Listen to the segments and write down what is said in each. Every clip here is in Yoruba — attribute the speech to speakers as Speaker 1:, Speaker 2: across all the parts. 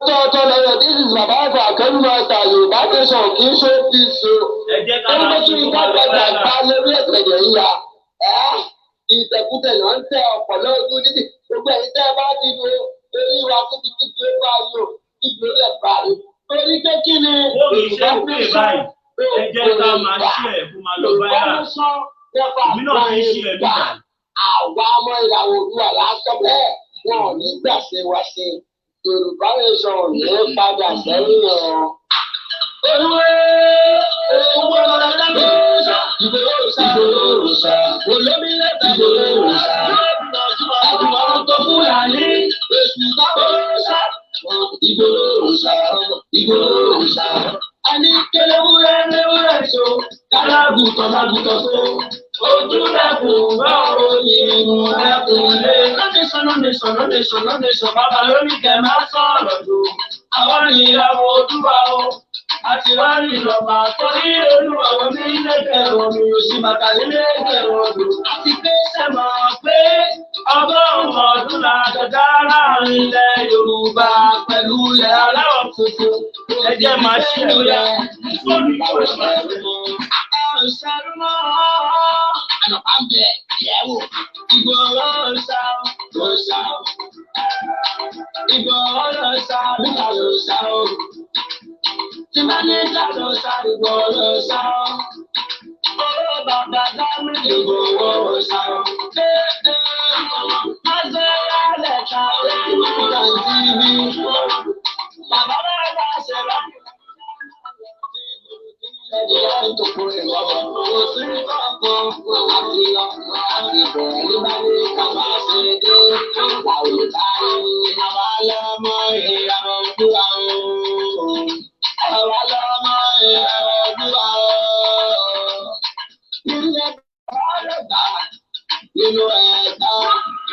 Speaker 1: Tọ́tọ́ lọ́yọ̀, this is Baba of Akẹ́rù Master. Yorùbá nation kì í ṣe OPC o.
Speaker 2: Ẹ jẹ́ ká
Speaker 1: Ó ní
Speaker 2: máa
Speaker 1: pé kí
Speaker 2: ṣe
Speaker 1: ni
Speaker 2: kó
Speaker 1: ká
Speaker 2: máa lọ
Speaker 1: gbàgbà
Speaker 2: viral.
Speaker 1: gbá lórí ẹ̀sẹ̀ yíya. Ẹ́ ìtẹ̀kùtẹ̀ náà ń tẹ ọ̀pọ̀ lójú títì. Gbogbo ẹ̀yin tẹ́ ẹ bá ti lo orí wa síbi kíbi ó bá yọ, kíbi ó lẹ̀ parí. Torí pé kí ni
Speaker 2: Bóòlù ṣe ń pè báyìí, ẹ jẹ́ ká máa ṣe ẹ̀ kó máa lọ
Speaker 1: Yorùbá
Speaker 2: viral.
Speaker 1: nation never
Speaker 2: Èmi náà ti ń ṣe ẹ̀
Speaker 1: gbà.
Speaker 2: nígbà.
Speaker 1: Àwa ọmọ ìràwọ̀ Oòduà lásán bẹ́ẹ̀, wọn ò ní gbà ṣe wá ṣe. Yorùbá nation ò ní padà sẹ́yìn o. Olúwe owó lọ́dọ̀ Ìgbòho Ìgbòho olómìnira Ìgbòho àgùnbọ̀n tó Fúlàní èsì táwọn Ìgbòho Ìgbòho. Àní kelewúrẹ́ léwúrẹ́ so kálágùtàn lágùtàn so ojú lẹ́kùn báwo ni ìmú ẹkùn lé.
Speaker 3: Nation, no nation, no nation, no nation, bàbá lórí kẹ máa sọ̀rọ̀ jù. Àwọn ìyàwó Olúwa o. Àti wá ní ìlọ́ba torí Olúwa omi lẹ́kẹ̀ẹ́ omi òsì bàtà lẹ́kẹ̀ẹ́ odò. Àti pé sẹ́mọ̀ pé 100 ọdún la dọ̀dá láàrin ilẹ̀ Yorùbá pẹ̀lú ilẹ̀ aláwọ̀ funfun.
Speaker 2: Ẹ jẹ́ máa ṣe ẹ̀ bóyá.
Speaker 1: Yorùbá ò ṣẹ̀rú mọ́.
Speaker 3: Ẹ ò ṣẹ̀rú mọ́.
Speaker 1: Ànàpá ń bẹ ìyẹ̀wò.
Speaker 3: Ìgbòho ṣá o, ṣá o. Ìgbòho ló ṣá,
Speaker 1: Níta ló ṣá o.
Speaker 3: Tí bá ní ká ló ṣá, Ìgbòho ló ṣá o. Owó bàbá dámì
Speaker 1: Ìgbòho ṣá o.
Speaker 3: Azẹ́rẹ́ lẹ́ka
Speaker 1: Ìgbòho TV.
Speaker 3: Bàbá bá ṣe rà.
Speaker 1: Kò sí kankan àti lọ àti bọ̀ nígbà ní ká máa ṣe dé. Àwòrán àwa lọ́mọ ìyàwó Oòduà o. Àwa lọ́mọ ìyàwó Oòduà o. Ilé ọlọ́gbà nínú ẹ̀ka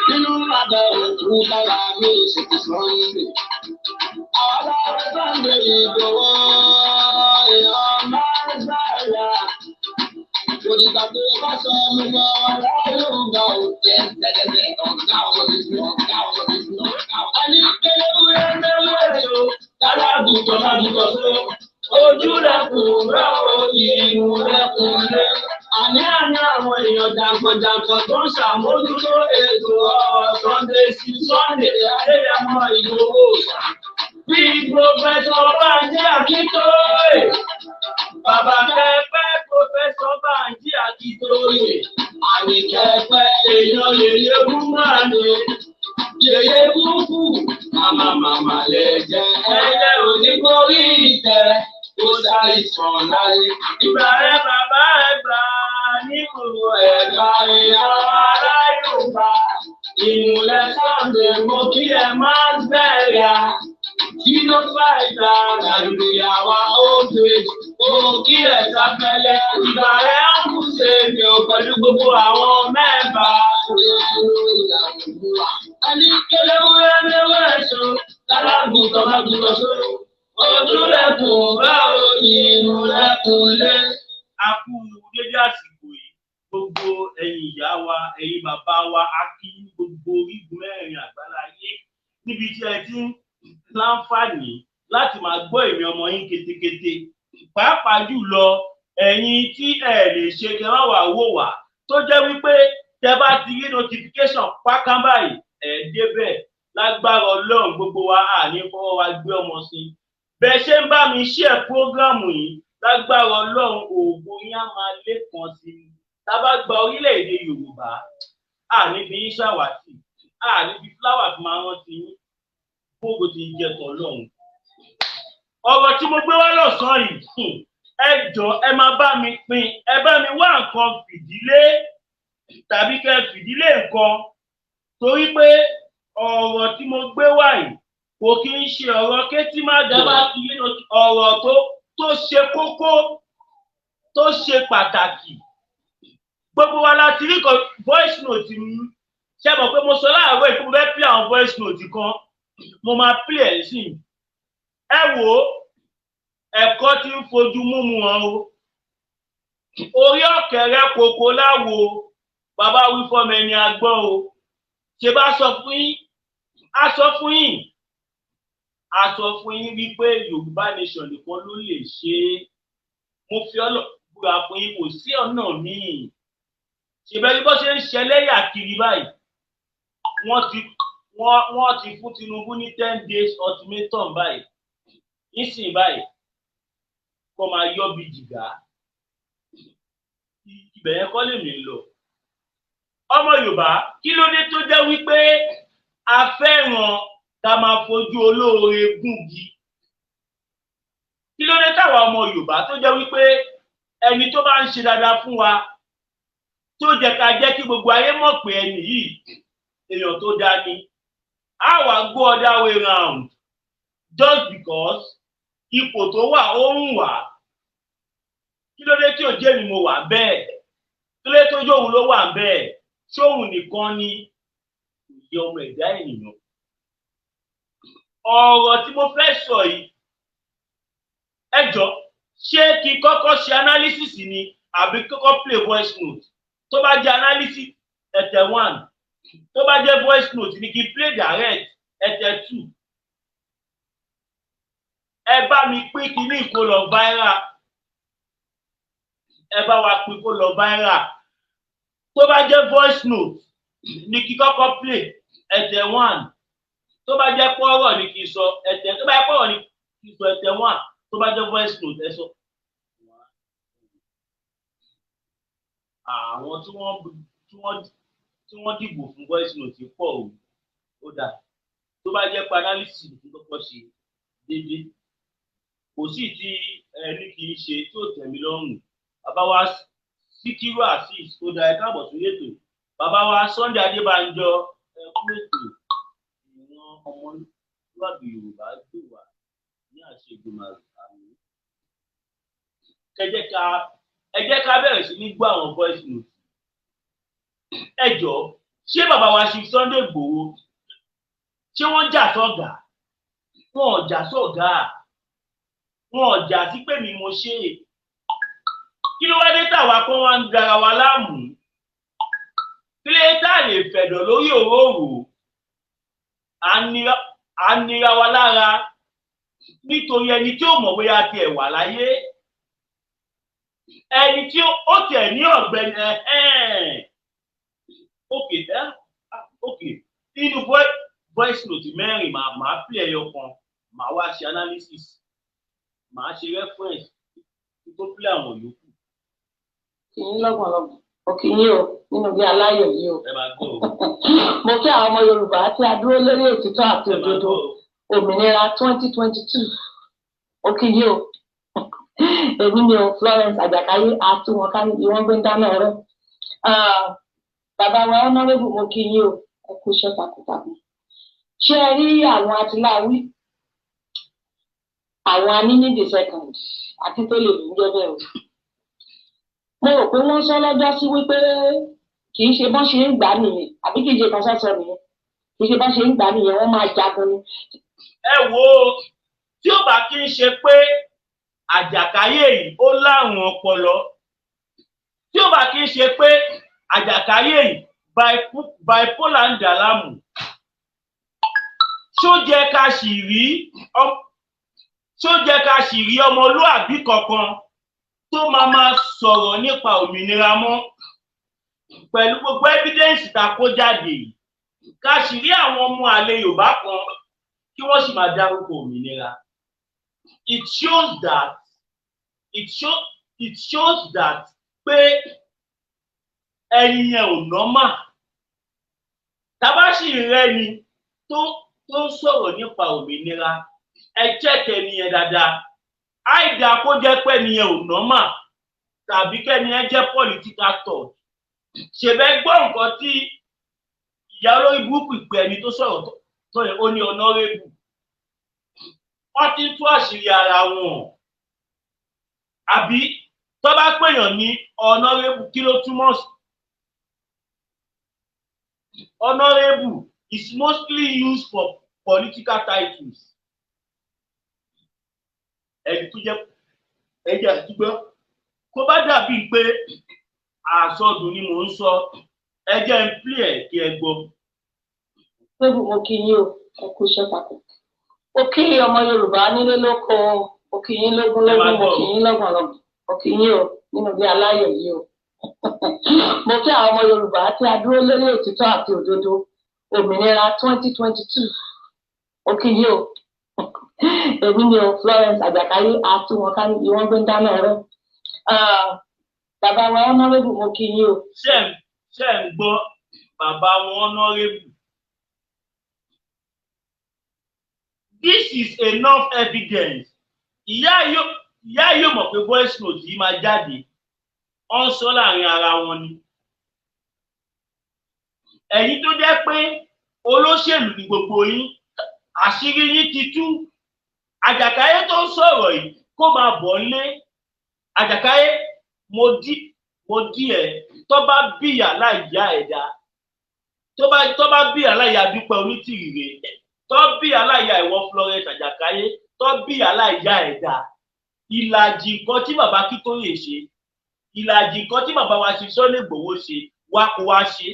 Speaker 1: nínú abẹ́ òkúta làmì ìṣètò Sunday. Àwọn aláwọ̀ Sunday Ìgbòho èèyàn máa ń gbàyà. Òdìgbà tó bá sọ ọmọ mọ́ Yorùbá ò jẹ́ dẹ́dẹ́dẹ́ ọ̀gá ọmọ tuntun, ọ̀gá ọmọ tuntun, ọ̀gá ọmọ.
Speaker 3: Àní kelewúrẹ́ léwúrẹ́ so kálágùtàn lágùtàn so. Ojú lẹ́kùn báwo ìmú lẹ́kùn lé. Àní àní àwọn èèyàn jàǹkànjàǹkàn tó ń ṣàmójútó ètò ọ̀rọ̀ Sunday sí Sunday Adéyẹmọ Ìgbòho. Bíi Professor Bánjí Akíntóyè. Bàbá kẹpẹ́, Professor Bánjí Akíntóyè. Àní kẹpẹ́ èèyàn lè yegún máa ní. Yèyé kúkú, màmá màmá lè jẹ. Ẹyẹ onígbórí ìtẹ́, ó ṣàìsàn láyé. Ìgbà rẹ bàbá ẹ gbà nípò ẹ̀ka ìyá ará Yorùbá. Ìmùlẹ̀ Sunday mo kí ẹ máa bẹ̀rẹ̀. Kí ló fà ìgbà àlùyàwó page? Mo kí ẹ sáfẹ́lẹ́. Ìgbà rẹ̀ ń kú ṣe mi ò pẹ̀lú gbogbo àwọn mẹ́fà. Ẹni kelewúrẹ́ léwúrẹ́ so, kálágùtàn lágùtàn so. Ojú lẹ́kùn báwo ni ìmú lẹ́kùn lé.
Speaker 2: A kú dédé àsìkò yìí, gbogbo ẹ̀yin ìyá wa, ẹ̀yin bàbá wa, a kí gbogbo orígun mẹ́rin àgbáláyé níbi tí ẹ ti ń láǹfààní láti máa gbọ́ èmi ọmọ yín ketekete, pàápàá jùlọ ẹ̀yin tí ẹ lè ṣe kẹ wá wà wò wá, tó jẹ́ wípé tẹ bá ti rí notification pákán báyìí, ẹ débẹ̀. Lágbára Ọlọ́run, gbogbo wa à ní fọwọ́ wa gbé ọmọ sí bẹ́ẹ̀ ṣe ń bá mi share program yìí. Lágbára Ọlọ́run, òògùn yín á máa lékan sí i. Tá a bá gba orílẹ̀-èdè Yorùbá, à ní fi yín ṣàwátì, à ní fi flower fi máa rántí yín gbogbo ti ń jẹ tọ́lọ́run. Ọ̀rọ̀ tí mo gbé wá lọ́sàn-án yìí, ẹ jọ, ẹ máa bá mi pín, ẹ bá mi wá nǹkan fìdílé tàbí kẹ́ fìdílé nǹkan, torí pé ọ̀rọ̀ tí mo gbé wá yìí kò kí ń ṣe ọ̀rọ̀ kétí má dábàá fi ọ̀rọ̀ tó ṣe kókó, tó ṣe pàtàkì. Gbogbo wa la ti rí kan voice note mi. Ṣe mọ̀ pé mo sọ láàárọ̀ yìí pé mo fẹ́ play àwọn voice note kan? Mo máa play ẹ̀ sí. Ẹ wò ó, ẹ̀kọ́ tí ń fojú múmu wọn o. Orí ọ̀kẹ́rẹ́ kòkó láwo bàbá wí fọmọ ẹni agbọ́ o. Ṣe bá sọ fún yín, a sọ fún yín. A sọ fún yín wípé Yorùbá Nation nìkan ló lè ṣe é. Mo fi Ọlọ́run búra fún yín, kò sí ọ̀nà míì. Ṣèbẹ́ni bó ṣe ń ṣẹlẹ́yà kiri báyìí, wọ́n ti fún Tinubu ní 10 days ultimatum báyìí nísìnyí báyìí, kó máa yọ bí jìgá. Ibẹ̀ yẹn kọ́ lèmi ń lọ. Ọmọ Yorùbá, kí ló dé tó jẹ́ wípé a fẹ́ràn ká máa fojú olóore gúngi? Kí ló dé táwa ọmọ Yorùbá tó jẹ́ wípé ẹni tó bá ń ṣe dáadáa fún wa, tó jẹ́ ká jẹ́ kí gbogbo ayé mọ̀ pé ẹni yìí, èèyàn tó dáa ni, a wá go other way round just because ipò tó wà ó ń wà? Kí ló dé tí ò jẹ́ mi mo wà bẹ́ẹ̀? Kí ló dé tó jóun ló wà bẹ́ẹ̀? Ṣóun nìkan ni ìyẹ ọmọ ẹ̀dá ènìyàn? Ọ̀rọ̀ tí mo fẹ́ sọ yìí, ẹ jọ, ṣé kí n kọ́kọ́ ṣe analysis ni àbí kọ́kọ́ play voice note? Tó bá jẹ́ analysis, ẹ tẹ one. Tó bá jẹ́ voice note ni kí n play direct, ẹ tẹ two. Ẹ bá mi pín kíní kó lọ viral. Ẹ bá wa pín kó lọ viral. Tó bá jẹ́ voice note ni kí kọ́kọ́ play, ẹ tẹ one. Tó bá jẹ́ pọ́rọ̀ ni kí n sọ, ẹ tẹ. Tó bá jẹ́ pọ́rọ̀ ni kí n sọ, ẹ tẹ one. Tó bá jẹ́ voice note, ẹ sọ. Àwọn tí wọ́n dìbò fún voice note pọ̀ o. Ó dà, tó bá jẹ́ pé analysis ní kọ́kọ́ ṣe déédéé, kò sí tí ẹni kì í ṣe tí ò tẹ́ mi lọ́rùn. Bàbá wa Síkírù Azeez, ó dà, ẹ káàbọ̀ sórí ètò. Bàbá wa Sunday Adébánjọ, ẹ kú ètò. Ìran ọmọlúwàbí Yorùbá gbè wá ní àṣẹ ìgbìmọ̀ àmì. Ẹ jẹ́ ká bẹ̀rẹ̀ sí ní gbọ́ àwọn voice note. Ẹ jọ̀ọ́, ṣé bàbá wa ṣe Sunday Igboho, ṣé wọ́n jà sọ́gà? Wọn ò jà sọ́gà, wọn ò jà sí pé mi mo ṣe é. Kí ló wá dé tàwa kó wá ń dara wa láàmú? Kí ló dé tá a lè fẹ̀dọ̀ lórí òróòrò? À ń nira wa lára nítorí ẹni tí ò mọ̀ bóyá tiẹ̀ wà láyé, ẹni tí ó tiẹ̀ ní ọ̀gbẹ́ni. Ok, nínú voice note mẹ́rin, màá play ẹyọ kan, màá wá ṣe analysis, màá ṣe reference tó play àwọn yòókù.
Speaker 1: Kì í lọ́gbọ̀nlọ́gbọ̀n òkè yín o nínú bí aláyọ̀ yìí o.
Speaker 2: Ẹ máa gbọ́ o.
Speaker 1: Mo kí àwọn ọmọ Yorùbá tí a dúró lórí òtítọ́ àti
Speaker 2: Ẹ máa
Speaker 1: òdodo
Speaker 2: gbọ́ o.
Speaker 1: òmìnira 2022. Òkè yín o. Èmi ni o, Florence Àjàkáyé àtúwọn ká níbi wọ́n gbé ń dáná ọ̀rẹ́. Bàbá wa honourable, mo kí yín o, ẹ kú iṣẹ́ takuntakun. Ṣé ẹ rí àwọn atiláwí, àwọn aníní the second àti tó lè ní jẹ́ bẹ́ẹ̀ o? Mo rò pé wọ́n sọ lọ́jọ́ sí wípé kì í ṣe bọ́n ṣe ń gbà á nìyẹn, àbí kì í ṣe kan sọ́sọ nìyẹn? Kì í ṣe bọ́n ṣe ń gbà á nìyẹn, wọ́n máa jagun ni.
Speaker 2: Ẹ wo, tí ó bá kí ń ṣe pé Àjàkáyé yìí ó láwọn ọpọlọ, tí ó bá kí ń ṣe pé Àjàkáyé yìí bipolar ń dà láàmú, ṣó jẹ́ ká sì rí ọmọlúàbí kankan tó máa máa sọ̀rọ̀ nípa òmìnira mọ́ pẹ̀lú gbogbo evidence tá a kó jáde yìí? Ká sì rí àwọn ọmọ àlè Yorùbá kan kí wọ́n sì máa dárúkọ òmìnira, it shows that pé ẹni yẹn ò normal. Tábà sì rẹ́ni tó ń sọ̀rọ̀ nípa òmìnira, ẹ check ẹni yẹn dáadáa. Àìdá kó jẹ́ pé ẹni yẹn ò normal tàbí kẹ́ni yẹn jẹ́ political thought. Ṣèbẹ́ gbọ́ nǹkan tí ìyá olórí burúkú ìpè ẹni tó sọ̀rọ̀ tó yẹ, ó ní honourable. Wọ́n ti ń tú àṣírí ara wọn. Àbí tó bá pèèyàn ní honourable, kí ló túmọ̀ sí? Honourable is mostly used for political titles. Ẹni tó jẹ́ ẹjẹ àdúgbò, kó bá dàbí pé àsọdùn ni mò ń sọ, ẹ jẹ́ ń play ẹ̀ kí ẹ gbọ́.
Speaker 1: Pé mo kí yín o, ẹ kú iṣẹ́ takun. Ó kí ọmọ Yorùbá nílé lóko, ó kí yín lógún
Speaker 2: Ẹ máa
Speaker 1: lógún,
Speaker 2: gbọ́
Speaker 1: mo
Speaker 2: o.
Speaker 1: kí yín lọ́gbọ̀n lọ́gbọ̀n, ó kí yín o nínú ilé aláyọ̀ yìí o. Mo kí àwọn ọmọ Yorùbá tí a dúró lórí òtítọ́ àti òdodo òmìnira 2022. Ó kí yín o. Èmi ni o, Florence Àjàkáyé àtúwọ̀n ká níbi wọ́n gbé ń dáná ọ̀rọ̀. Bàbá wa Honourable, mo kí yín o.
Speaker 2: Ṣé ń gbọ́ bàbá wọn Honourable? This is enough evidence. Ìyá yóò mọ̀ pé voice note yìí máa jáde. Ó ń sọ láàrin ara wọn ni. Ẹ̀yin tó jẹ́ pé olóṣèlú ni gbogbo yín, àṣírí yín ti tú. Àjàkáyé tó ń sọ̀rọ̀ yìí, kó máa bọ̀ lé. Àjàkáyé, mo dí ẹ tó bá bíyà láì yá ẹ̀dá, tó bá bíyà láì yá Dúpẹ́ Onítìrìrè, tó bíyà láì yá ìwọ Florence Àjàkáyé, tó bíyà láì yá ẹ̀dá, ìlàjì nǹkan tí bàbá Akíntóyè ṣe, ìlàjì nǹkan tí bàbá wa ṣe Sunday Igboho ṣe, wá kó wá ṣe.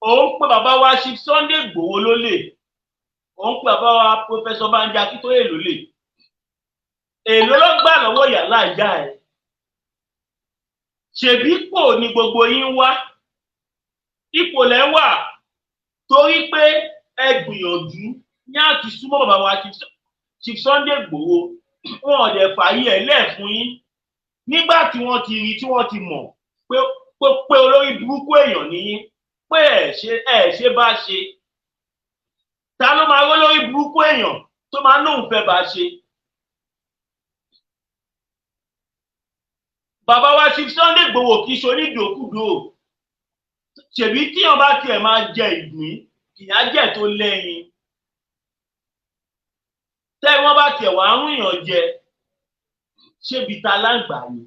Speaker 2: Òun pé bàbá wa ṣe Sunday Igboho lólè, òun pé bàbá wa Professor Banji Akíntóyè lólè. Èló ló gbà lọ́wọ́ ìyá ìyá ẹ̀? Ṣèbí pò ní gbogbo yín wá, ipò lẹ́ wà, torí pé ẹ gbìyànjú ní àti súnmọ́ bàbá wa Chief Sunday Igboho. Wọn ò dẹ̀ fààyè ẹ̀ lẹ̀ fún yín nígbà tí wọ́n ti rí, tí wọ́n ti mọ̀ pé olórí burúkú èèyàn ní yín, pé ẹ̀ ṣe bá ṣe. Ta ló máa rọ́ lórí burúkú èèyàn tó máa nóun fẹ́ bá ṣe? Bàbá wa Chief Sunday Igboho kì í ṣe onídòkúdò. Ṣèbí tíyan bá tiẹ̀ máa jẹ ìgbín, ìyá jẹ́ tó lẹ́yìn tẹ́ wọ́n bá tiẹ̀ wá ń rìnyàn jẹ, ṣébi ta láǹgbà ni?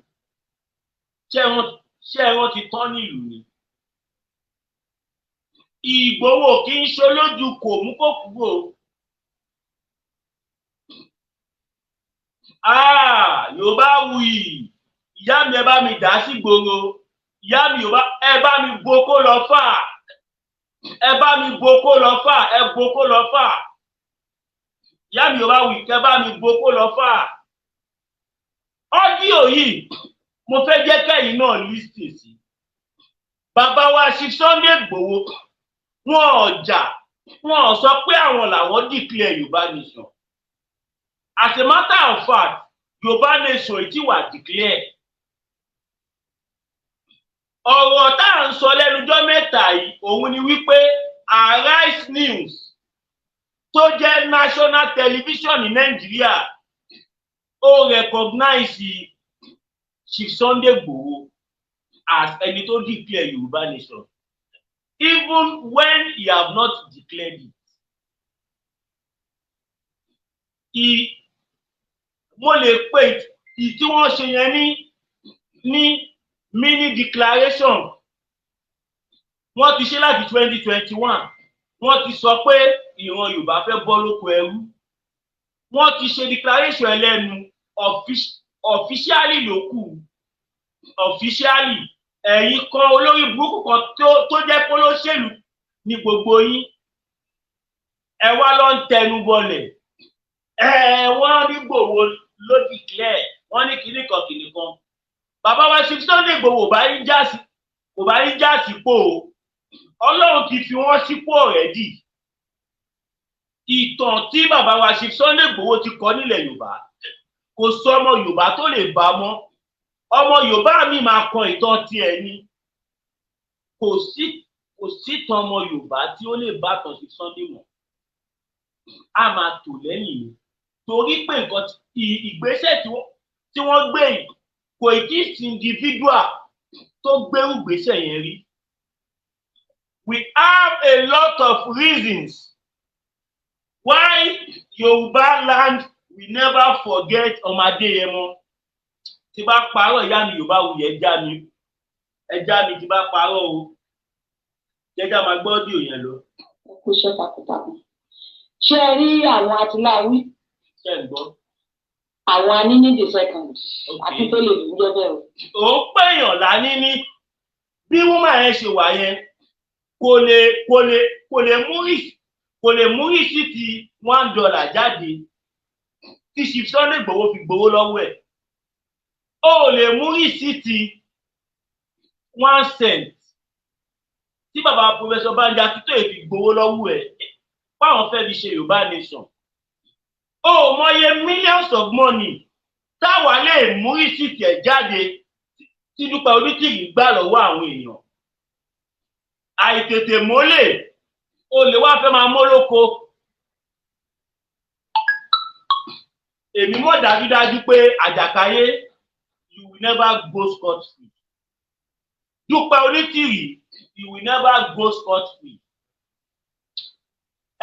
Speaker 2: Ṣé wọ́n ti tán nílùú ni? Ìgbòho kì í ṣe olójú kò mú kó kúrò. Yorùbá wuyì, ìyá mi, ẹ bá mi dà sí gbòòrò. Ìyá mi Yorùbá, ẹ bá mi bo kó lọ fà, ẹ bá mi bo kó lọ fà, ẹ bo kó lọ fà. Ìyá mi Yorùbá wuyì, kẹ bá mi bo kó lọ fà. Audio yìí, mo fẹ́ jẹ́ kẹ́yìn náà listen sí. Bàbá wa Chief Sunday Igboho, wọn ò jà, wọn ò sọ pé àwọn làwọn declare Yorùbá nation. As a matter of fact, Yorùbá nation ti wà declare. Ọ̀rọ̀ tá à ń sọ lẹ́nujọ́ mẹ́ta yìí, òun ni wípé Arise News, tó jẹ́ national television ní Nàìjíríà, ó recognize Chief Sunday Igboho as ẹni tó declare Yorùbá nation, even when he have not declared it. Mo lè pè tí wọ́n ṣe yẹn ní mini declaration. Wọ́n ti ṣe láti 2021. Wọ́n ti sọ pé ìran Yorùbá fẹ́ bọ́ lóko ẹrú. Wọ́n ti ṣe declaration ẹlẹ́nu officially ló kù. Officially, ẹ̀yin kan olórí burúkú kan tó jẹ́ kólóṣèlú ní gbogbo yín, ẹ wá lọ ń tẹnu bọlẹ̀. Ẹ wọ́n ní Ìgbòho ló declare, wọ́n ní kinní kan kinní kan. Bàbá wa Chief Sunday Ìgbòho kò bá yín já sípò o. Ọlọ́run ti fi wọ́n sípò already. Ìtàn tí bàbá wa Chief Sunday Ìgbòho ti kọ nílẹ̀ Yorùbá, kò sọ ọmọ Yorùbá tó lè bá mọ́. Ọmọ Yorùbá mi máa kọ ìtàn tiẹ̀ ni. Kò sí tàn ọmọ Yorùbá tí ó lè bá tàn Chief Sunday mọ́. A máa tò lẹ́yìn ni, torí pé nǹkan ìgbésẹ̀ tí wọ́n gbé yìí, kò tí ì sí individual tó gbérù gbésẹ̀ yẹn rí. We have a lot of reasons why Yorùbá land will never forget ọmọ Adéyẹmọ. Tí bá parọ́, ìyá mi Yorùbá wuyì, ẹja mi, ẹja mi, tí bá parọ́ o, jẹjá máa gbọ́ audio yẹn lọ.
Speaker 1: Ẹ kú iṣẹ́ takuntakun. Ṣé ẹ rí àwọn atiláwí?
Speaker 2: Ṣé ń gbọ́?
Speaker 1: Àwọn aníní the second àti tó lè lù ú jẹ́ bẹ́ẹ̀ o.
Speaker 2: Ò ń pèèyàn lání ní bí woman yẹn ṣe wà yẹn, kò lè mú Kò lè mú receipt $1 jáde tí Chief Sunday Igboho fi gbowó lọ́wọ́ ẹ̀. Ó lè mú receipt 1 cent tí bàbá Professor Banji Akíntóyè fi gbowó lọ́wọ́ ẹ̀ fáwọn fẹ́ fi ṣe Yorùbá nation. Ó mọye millions of money táwa lè mú receipt ẹ̀ jáde tí Dúpẹ́ Onítìrì gbà lọ́wọ́ àwọn èèyàn. Àìtètè mólè, olè wá fẹ́ máa mọ́ lóko. Èmi mọ̀ dájúdájú pé Àjàkáyé, you will never go scot free. Dúpẹ́ Onítìrì, you will never go scot free.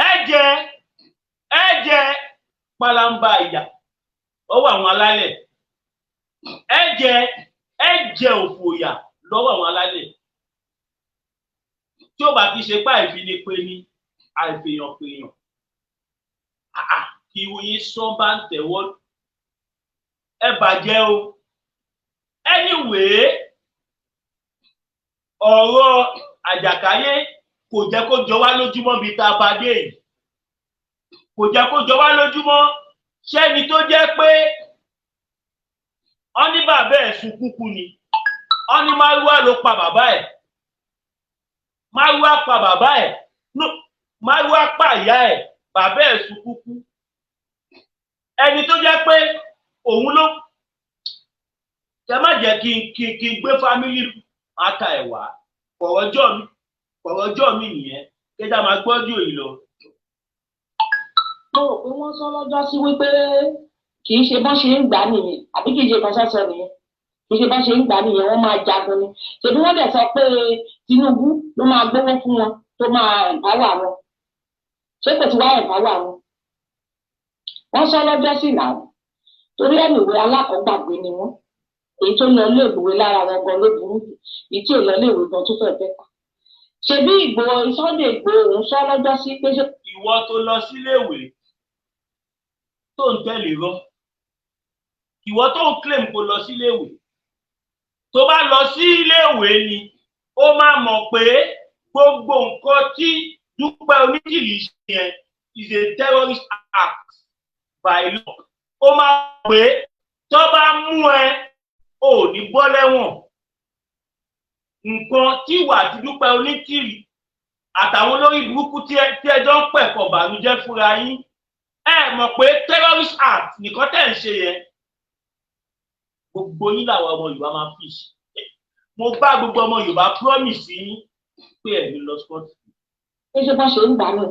Speaker 2: Ẹ jẹ, ẹ jẹ palamba ìyà lọ́wọ́ àwọn alálẹ̀. Ẹ jẹ, ẹ jẹ òfò ìyà lọ́wọ́ àwọn alálẹ̀. Tí ó bá ti ṣe pé àìfini pé ní àìfèèyàn pèèyàn, kí oyin sán bá ń tẹ̀wọ́, ẹ bàjẹ́ o. Anyway, ọ̀rọ̀ Àjàkáyé kò jẹ́ kó jọ wá lójúmọ́ bíi tá a bá dé yìí, kò jẹ́ kó jọ wá lójúmọ́. Ṣẹ́ni tó jẹ́ pé wọ́n ní bàbá ẹ̀ sunkún kú ni, wọ́n ní márúwá ló pa bàbá ẹ̀, márúwá pa bàbá ẹ̀, no, márúwá pa ìyá ẹ̀, bàbá ẹ̀ sunkún kú. Ẹni tó jẹ́ pé òun ló kẹ má jẹ́ kí n gbé family matter ẹ̀ wá. Kọ̀rọ̀jọ́ mi, kọ̀rọ̀jọ́ mi nìyẹn. Kẹjá máa gbọ́jú èyí lọ.
Speaker 1: Mo rò pé wọ́n sọ lọ́jọ́ sí wípé kì í ṣe bọ́n ṣe ń gbà á nìyẹn, àbí kì í ṣe kan sọ́sọ nìyẹn, kì í ṣe bọ́n ṣe ń gbà á nìyẹn, wọ́n máa jagun ni. Ṣèbí wọ́n dẹ̀ sọ pé Tinubu ló máa gbówó fún wọn, tó máa empower wọn. Ṣé kò ti wá empower wọn? Wọ́n sọ lọ́jọ́ sí náà. Torí ẹnìwé alákọ̀ọ́gbàgbé ni wọ́n. Èyí tó lọ iléèwé lára wọn gan ló burú jù, èyí tí ò lọ iléèwé gan tó fẹ́ bẹ́ẹ̀. Ṣebí Ìgbòho, Sunday Ìgbòho, òun sọ lọ́jọ́ sí pé ṣé
Speaker 2: Ìwọ tó lọ síléèwé tó ń tẹ̀lé rọ, ìwọ tó ń claim kó lọ síléèwé, tó bá lọ sí iléèwé ni ó máa mọ̀ pé gbogbo nǹkan tí Dúpẹ́ Onítìrì ṣe yẹn is a terrorist act by law. Ó máa mọ̀ pé tó bá mú ẹ, ò ní bọ́ lẹ́wọ̀n. Nǹkan tí ìwà àti Dúpẹ́ Onítìrì àtàwọn olórí burúkú tí ẹjọ́ ń pẹ̀kọ̀ bànújẹ́ fúnra yín, ẹ mọ̀ pé terrorist act nìkan tẹ̀ ń ṣe yẹn. Gbogbo yín làwọn ọmọ Yorùbá máa fi ṣe. Mo bá gbogbo ọmọ Yorùbá promise yín pé ẹ ní lọ scot.
Speaker 1: Pé ṣé bọ́n ṣe ń gbà nù?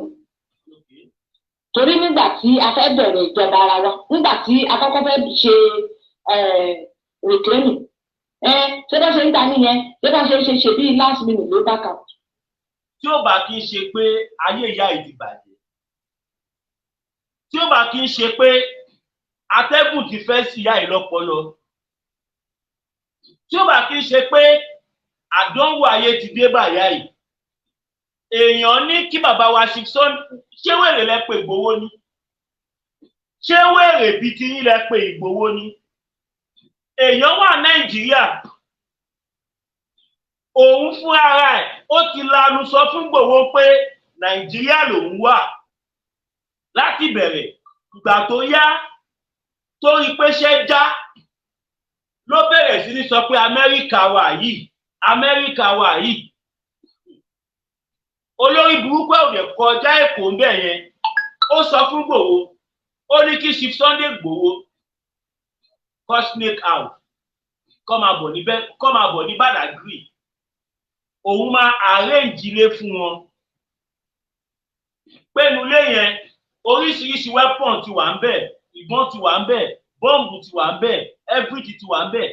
Speaker 1: Torí nígbà tí a fẹ́ bẹ̀rẹ̀ ìjọba ara wa, nígbà tí a kọ́kọ́ fẹ́ ṣe reclaiming, ṣé bọ́n ṣe ń gbà nìyẹn? Ṣé bọ́n ṣe ń ṣe? Ṣe bí last minute ló bá kà.
Speaker 2: Tí ó bá kí ń ṣe pé ayé ìyá yìí ti bàjẹ́, tí ó bá kí ń ṣe pé atẹ́gùn ti fẹ́ sí ìyá yìí lọ́pọlọ, tí ó bá kí ń ṣe pé àdánwò ayé ti dé bàyá yìí, èèyàn ní kí bàbá wa ṣe. Ṣé wèrè lẹ pé Ìgbòho ni? Ṣé wèrè bíi ti yín lẹ pé Ìgbòho ni? Èèyàn wà Nàìjíríà, òun fún ara ẹ̀ ó ti lanu sọ fún Ìgbòho pé Nàìjíríà lòun wà láti bẹ̀rẹ̀. Ìgbà tó yá, tó rí pé ṣẹ́ já, ló bẹ̀rẹ̀ sí ní sọ pé Amẹ́ríkà wà yìí, Amẹ́ríkà wà yìí. Olórí burúkú ẹ̀ ò lè kọjá Èkó ń bẹ̀ yẹn. Ó sọ fún Ìgbòho, ó ní kí Chief Sunday Ìgbòho kọ́ snake out, kọ́ máa bọ̀ níbẹ̀, kọ́ máa bọ̀ ní Badagry, òun máa arrange ilé fún wọn. Pẹ̀lú ilé yẹn, oríṣiríṣi weapon ti wà ń bẹ̀, ìbọn ti wà ń bẹ̀, bọ́ǹbù ti wà ń bẹ̀, everything ti wà ń bẹ̀.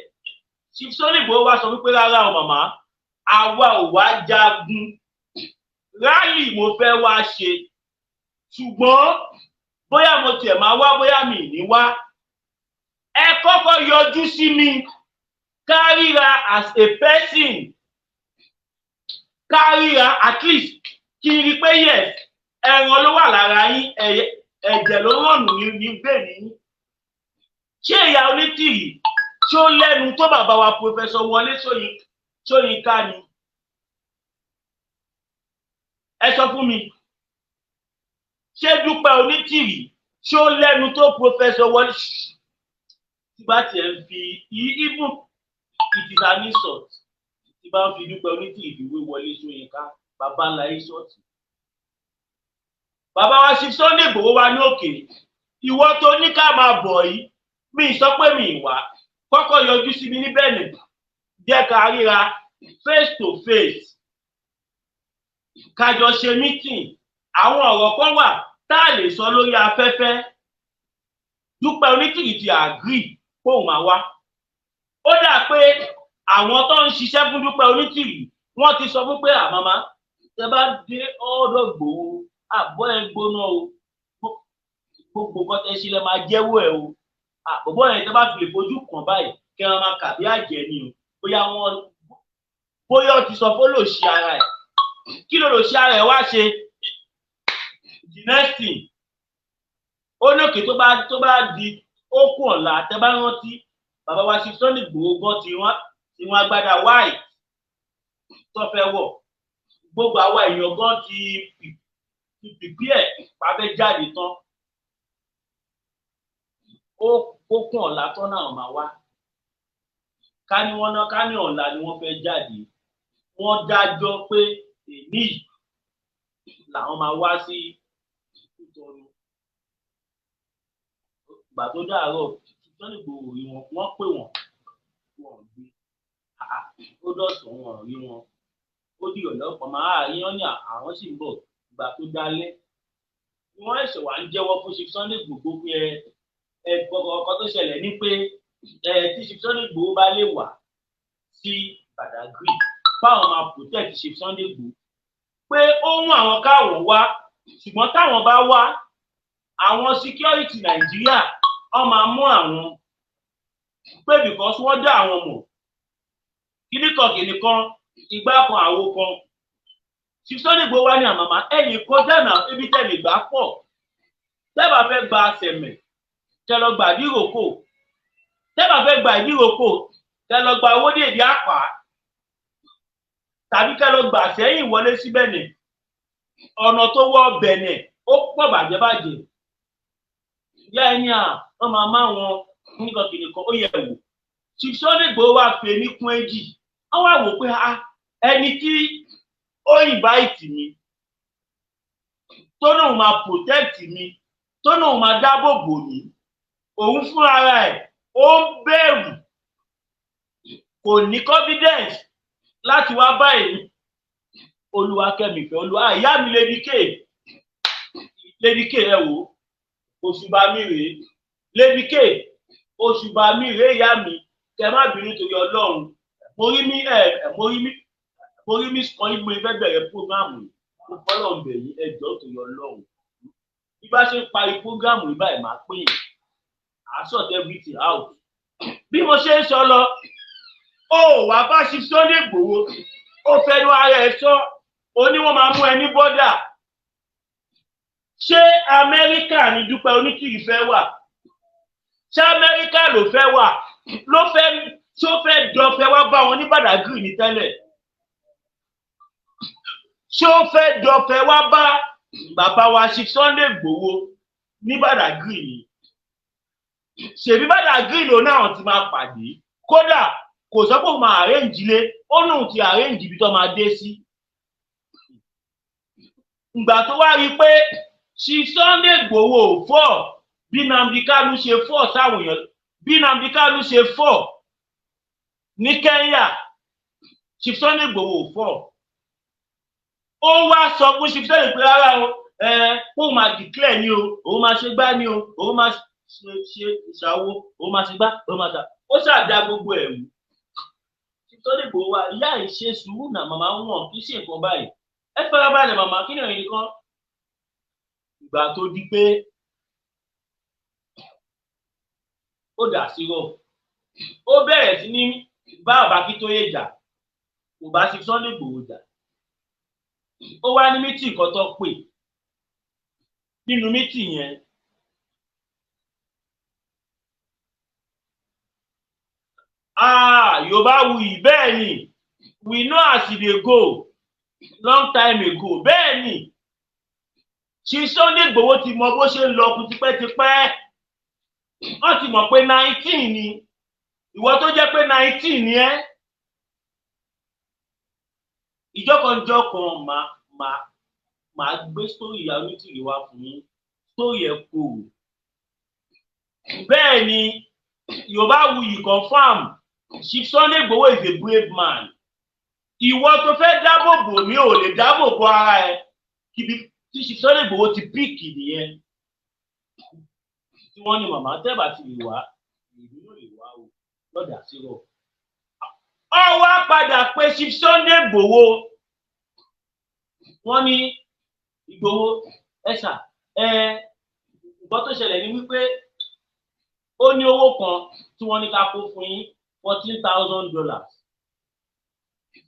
Speaker 2: Chief Sunday Igboho wá sọ wípé rárá o, màmá, àwa ò wá jagun, rally mo fẹ́ wá ṣe, ṣùgbọ́n bóyá mo tiẹ̀ máa wá, bóyá mi ní wá, ẹ kọ́kọ́ yọjú sí mi ká ríra as a person, ká ríra, at least kí n rí pé yes, ẹran ló wà lára yín, ẹ̀jẹ̀ ló rọ̀nù ní bẹ́ẹ̀ ní. Ṣé ìyá Onítìrì tí ó lẹ́nu tó bàbá wa Professor Wọlé Ṣóyínká ni? Ẹ sọ fún mi. Ṣé Dúpẹ́ Onítìrì, ṣé ó lẹ́nu tó Professor Wọlé? Tí bá tiẹ̀ ń fi, even it is an insult, tí bá ń fi Dúpẹ́ Onítìrì fi wé Wọlé Ṣóyínká, bàbá ńlá insult. Bàbá wa ṣe Sunday Igboho wa ní òkè, ìwọ tó ní ká máa bọ̀ yìí, mi sọ pé mi wá, kọ́kọ́ yọjú sí mi ní Benin, jẹ́ ká ríra face to face, kájọ ṣe meeting. Àwọn ọ̀rọ̀ kan wà tá a lè sọ lórí afẹ́fẹ́. Dúpẹ́ Onítìrì ti agree kóun máa wá. Ó dà pé àwọn tó ń ṣiṣẹ́ fún Dúpẹ́ Onítìrì, wọ́n ti sọ fún pé, àmàmà tẹ bá dé ọ̀dọ̀ Ìgbòho, àbọ̀ ẹ̀ gbóná o, gbogbo nǹkan tẹ ṣe lẹ máa jẹ́wọ́ ẹ̀ o. Àbọ̀bọ̀ yẹn, tẹ bá fi lè fojú kàn báyìí, kí wọ́n máa kà bí àjẹ́ ni o. Bóyá wọ́n, bóyá ó ti sọ fún lòṣì ara ẹ̀. Kí ló lòṣì ara ẹ̀ wá ṣe? The next thing, ó ní òkè, tó bá di ókú ọ̀la, tẹ bá rántí, bàbá wa ṣe Sunday Igboho gan tí wọ́n agbádá white tó fẹ́ wọ̀, gbogbo àwa èèyàn gan ti prepare pàfẹ́ jáde tán. Ó kókún ọ̀la tán náà máa wá. Ká ní wọ́n ná, ká ní ọ̀la ni wọ́n fẹ́ jáde, wọ́n dájọ́ pé èní làwọn máa wá sí Kútọ̀nù. Ìgbà tó dàárọ̀, Sunday Igboho rí wọn. Wọ́n pè wọ́n, wọ́n gbé. Ó dọ̀sán, wọn rí wọn. Ó di ìrọ̀lẹ́, ọ̀pọ̀ máa rí wọn ní àwọn sì ń bọ̀. Ìgbà tó dálẹ́ ni wọ́n ẹ̀ṣẹ̀ wá ń jẹ́wọ́ fún Chief Sunday Igboho pé ẹ gbọ́dọ̀, ọkọ tó ṣẹlẹ̀ ní pé ẹ tí Chief Sunday Igboho bá lè wà sí Badagry, báwọn máa protect Chief Sunday Igboho, pé ó mú àwọn káwọn wá, ṣùgbọ́n táwọn bá wá, àwọn security Nàìjíríà, wọ́n máa mú àwọn, pé because wọ́n dá àwọn mọ̀, kíní kan kìnì kan, ìgbà kan, àwo kan. Chief Sunday Igboho wá ní, àmàmà ẹ̀yìn kọjá náà, ibi tẹ̀lé gbà pọ̀. Tẹ́bà fẹ́ gba Sẹ̀mẹ̀, tẹ́ lọ gbà Ìdíròkò. Tẹ́bà fẹ́ gba Ìdíròkò, tẹ́ lọ gba owó dèdè àpá, tàbí kẹ́ lọ gbà sẹ́yìn wọlé sí Bẹ̀nẹ̀. Ọ̀nà tó wọ Bẹ̀nẹ̀ ó pọ̀ bàjẹ́bàjẹ́. Ìyá ẹni à wọ́n máa má wọn nìkan kìnìkan, ó yẹ wò. Chief Sunday Igboho wá fi ní kún èjì, wọ́n wá wò pé ẹni tí ó invite mi, tó náà máa protect mi, tó náà máa dáàbò bò mí, òun fúnra ẹ̀ ó ń bẹ̀rù, kò ní confidence láti wá bá èmi. Olúwakẹ́mi ìfẹ́ olúwa, ìyá mi, Lady K, Lady K, ẹ wò, òṣùbà mi rèé. Lady K, òṣùbà mi rèé. Ìyá mi, kẹ má bínú torí Ọlọ́run. Mo rí mi ẹ mo rí mi kọ́ yín, mo fẹ́ bẹ̀rẹ̀ program yìí. Mo fọlọ́run bẹ̀ yín, ẹ jọ̀ọ́, torí Ọlọ́run. Bí bá ṣe ń parí program yìí báyìí, máa pín yín, à sort everything out. Bí mo ṣe ń sọ lọ, ó wàá bá ṣe Sunday Igboho, ó fẹnu ara ẹ̀ sọ, ó ní wọ́n máa mú ẹ ní border. Ṣé Amẹ́ríkà ní Dúpẹ́ Onítìrì fẹ́ wà? Ṣé Amẹ́ríkà ló fẹ́ wà, ló fẹ́ tó fẹ́ dọ̀fẹ́ wá bá wọn ní Badagry ní tẹ́lẹ̀? Ṣé ó fẹ́ dọ̀fẹ́ wá bá bàbá wa ṣe Sunday Igboho ní Badagry ni? Ṣèbí Badagry ló náà ti máa pàdé. Kódà kò sọ pé òun máa arrange ilé, ó lóun ti arrange ibi tó máa dé sí. Ìgbà tó wá rí i pé Chief Sunday Igboho ò fọ́ bí Nnamdi Kanu ṣe fọ́ sáwọn èèyàn, bí Nnamdi Kanu ṣe fọ́ ní Kenya, Chief Sunday Igboho ò fọ́, ó wá sọ fún Chief Sunday pé rárá o, ẹ kó máa declare ni o, òun máa ṣe gbá ni o, òun máa ṣe ṣe ìṣàwó, òun máa ṣe gbá, òun máa ṣà, ó ṣàdá gbogbo ẹ̀rù. Chief Sunday Igboho wa, ìyá yìí, ṣe sùúrù náà, màmá, wọn kì í ṣe nǹkan báyìí, ẹ farabalẹ̀ màmá, kí ni òyìn kan. Ìgbà tó di pé ó dà sí rọ, ó bẹ̀rẹ̀ sí ní bá bàbá Akíntóyè jà, kò bá sí Sunday Igboho jà. Ó wá ní meeting kan tó pè. Nínú meeting yẹn, ah, Yorùbá wuyì, bẹ́ẹ̀ ni, we know as e dey go long time ago. Bẹ́ẹ̀ ni. Chief Sunday Igboho ti mọ bó ṣe ń lọ kú tipẹ́tipẹ́. Wọ́n ti mọ̀ pé 19 ni ìwọ tó jẹ́ pé 19 ni ẹ́. Ìjọkànjọkàn máa gbé sórí ìyá Onítìrì wá fún yín, sórí ẹ̀ kò. Bẹ́ẹ̀ ni Yorùbá Wuyì confirm, Chief Sunday Igboho is a brave man. Ìwọ tó fẹ́ dáàbò bò mí ò lè dáàbò bo ara ẹ. Kíbi tí Chief Sunday Igboho ti pick nìyẹn, tí wọ́n ní màmá tẹ́bà ti lè wá, èmi náà lè wá o lọ́dà sírọ̀. Ó wá padà pé Chief Sunday Igboho, wọ́n ní Igboho ẹ̀sà ẹ̀. Nǹkan tó ṣẹlẹ̀ ni wípé ó ní owó kan tí wọ́n ní ká kó fún yín, $14,000.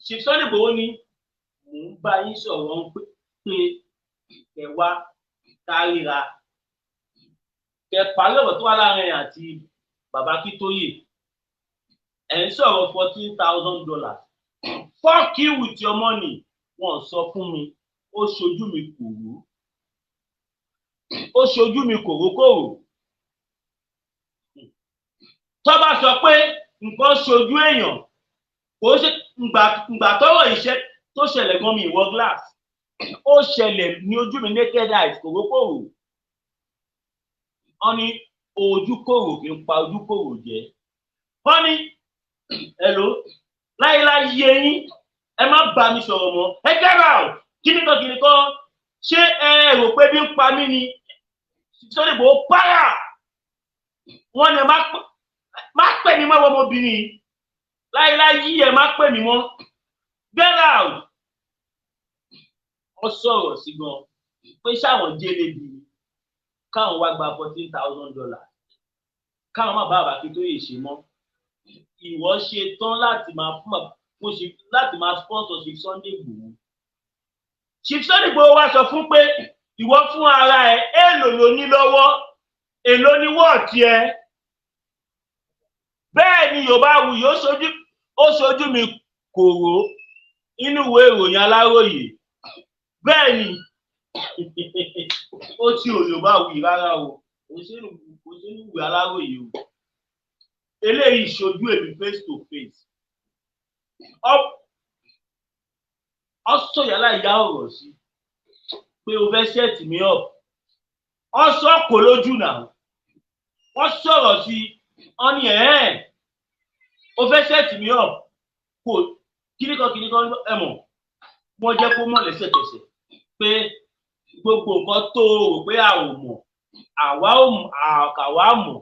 Speaker 2: Chief Sunday Igboho ní mò ń bá yín sọ̀rọ̀ pé kẹ wá káríra, kẹ parí ọ̀rọ̀ tó wà láàrin àti bàbá Akíntóyè. Ẹ̀ ń sọ̀rọ̀ $14,000. Fuck you with your money. Wọ́n sọ fún mi, ó ṣojú mi kòró, ó ṣojú mi kòrókòrò. Tó bá sọ pé nǹkan ṣojú èèyàn, kò ṣe ngbà tọ́rọ̀ iṣẹ́ tó ṣẹlẹ̀ gan mi ìwọ glass. Ó ṣẹlẹ̀ ní ojú mi, naked eyes, kòrókòrò. Wọ́n ní ojú kòrò kì í pa ojú kòrò jẹ. Wọ́n ní hello, láyéláyé yín, ẹ má bá mi sọ̀rọ̀ mọ́, ẹ get out. Kíníkan kíníkan, ṣé ẹ rò pé bí ń pa mí ni? Sunday Igboho para wọ́n ní ẹ má pè mí mọ́, ọmọbìnrin láyéláyé, ẹ má pè mí mọ́, get out. Wọ́n sọ̀rọ̀ sí gan pé sáwọn jẹ́lẹ̀bì káwọn wá gba $14,000, káwọn má bá bàbá Akíntóyè ṣe mọ́. Ìwọ ṣe tán láti máa fún láti máa sponsor Chief Sunday Igboho. Chief Sunday Igboho wá sọ fún pé ìwọ fún ara ẹ, èèlò ló ní lọ́wọ́? Èló ní wọ́ọ̀tì ẹ? Bẹ́ẹ̀ ni Yorùbá Wuyì, ó ṣojú mi kòró inú ìwé ìròyìn Aláròyé. Bẹ́ẹ̀ ni ó tí ò Yorùbá Wuyì rárá o, kò sínú ìwé Aláròyé o. Eléyìí ṣojú èmi face to face. Ọ sọ̀yà láì yá ọ̀rọ̀ sí pé o fẹ́ set me up. Ọ sọ kò lójú náà, wọ́n sọ̀rọ̀ sí ọ ní ẹ̀ẹ́n o fẹ́ set me up kò kíníkan kíníkan. Ẹ mọ̀, wọ́n jẹ́ kó mọ̀ lẹ́sẹ̀kẹsẹ̀ pé gbogbo nǹkan tó o rò pé a ò mọ̀, àwa ò àwa mọ̀.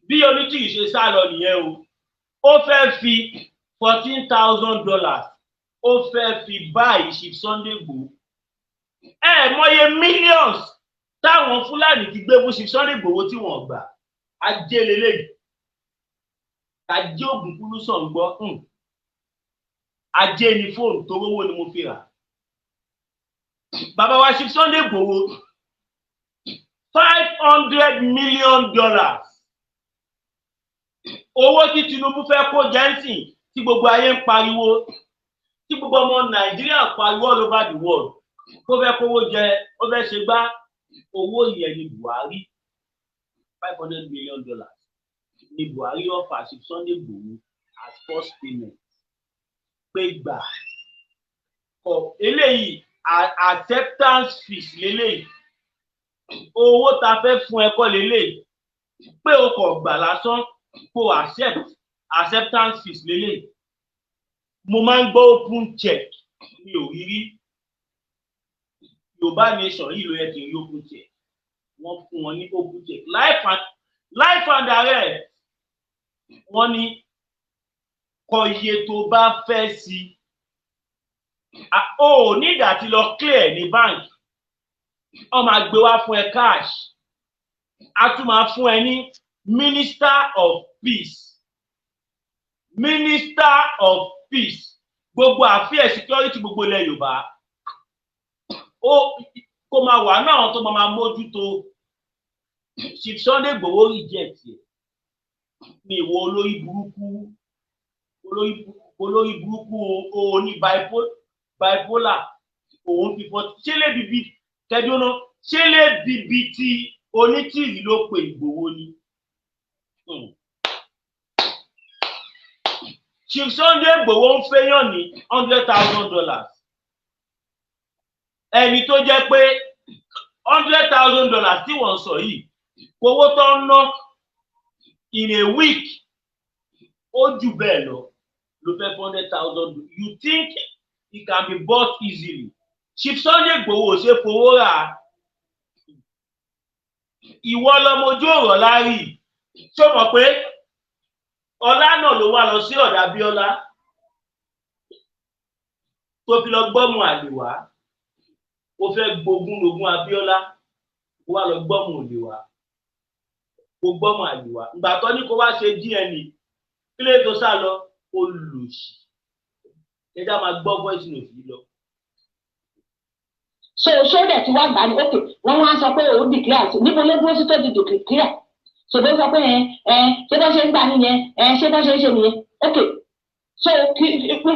Speaker 2: Bí Onítìrì ṣe sá lọ nìyẹn o. Ó fẹ́ fi $14,000, ó fẹ́ fi báyìí Chief Sunday Igboho. Ẹ mọye millions táwọn Fúlàní ti gbé fún Chief Sunday Igboho tí wọ́n gbà. Ajé lélẹ́yìí, ajé ògùnkúlù sàn gbọ́. Ajé ni fóònù tó rówó ni mo fi rà. Bàbá wa Chief Sunday Igboho, $500 million, owó tí Tinubu fẹ́ kó jẹ́ǹsìn, tí gbogbo ayé ń pariwo, tí gbogbo ọmọ Nàìjíríà pariwo all over the world kó fẹ́ kówó jẹ, ó fẹ́ ṣe gbá owó yẹn ní Buhari. $500 million ní Buhari offer Chief Sunday Igboho as first payment pé gbà kọ eléyìí, acceptance fees lélẹ́yìí, owó ta fẹ́ fún ẹ kọ́ lélẹ́yìí, pé o kò gbà lásán kó accept, acceptance fees lélẹ́yìí. Mo máa ń gbọ́ open check, mi ò rí rí. Yorùbá Nation yìí ló yẹ kí n rí open check. Wọ́n fún wọn ní open check live and direct. Wọ́n ní kọ iye tó bá fẹ́ sí, o ò ní ìdá tí lọ clear ní bank, wọ́n máa gbé wá fún ẹ cash. A tún máa fún ẹ ní Minister of Peace, Minister of Peace, gbogbo àfíà security gbogbo ilẹ̀ Yorùbá, ó kó máa wà náà tó máa mójútó. Chief Sunday Igboho reject ẹ ní ìwọ olórí burúkú, olórí burúkú, oní bipolar. Òun fi fọ́ ṣé lè bíbí kẹdúná, ṣé lè bíbí tí Onítìrì ló pe Ìgbòho ni. Chief Sunday Igboho ń fẹ́yàn ní $100,000. Ẹni tó jẹ́ pé $100,000 tí wọ́n sọ yìí, owó tó ń ná in a week ó jù bẹ́ẹ̀ lọ, ló fẹ́ 100,000. You think it can be bought easily? Chief Sunday Igboho ò ṣe fowó rà. Ìwọ lọmọ ojú ọ̀rọ̀ láàrí. Ṣó mọ̀ pé ọlá náà ló wá lọ sí ọ̀dà Abíọ́lá tó fi lọ gbọ́mù àlè wá? Ó fẹ́ gbógun lógún Abíọ́lá, ó wá lọ gbọ́mù òlè wá, kó gbọ́mù àlè wá. Ìgbà tó ní kó wá ṣe DNA, kí lè tó sá lọ? Olùsì ẹjá máa gbọ́ voice note yìí lọ.
Speaker 1: So ṣó dẹ̀ tí wàá gbà ní? Ok, wọ́n wá sọ pé òun declare. Níbo ló dúró sí tó di declare? Ṣòbó sọ pé ẹ ẹ ṣé bá ṣe ń gbà nìyẹn, ẹ ṣé bá ṣe ń ṣe nìyẹn. Ok, so kí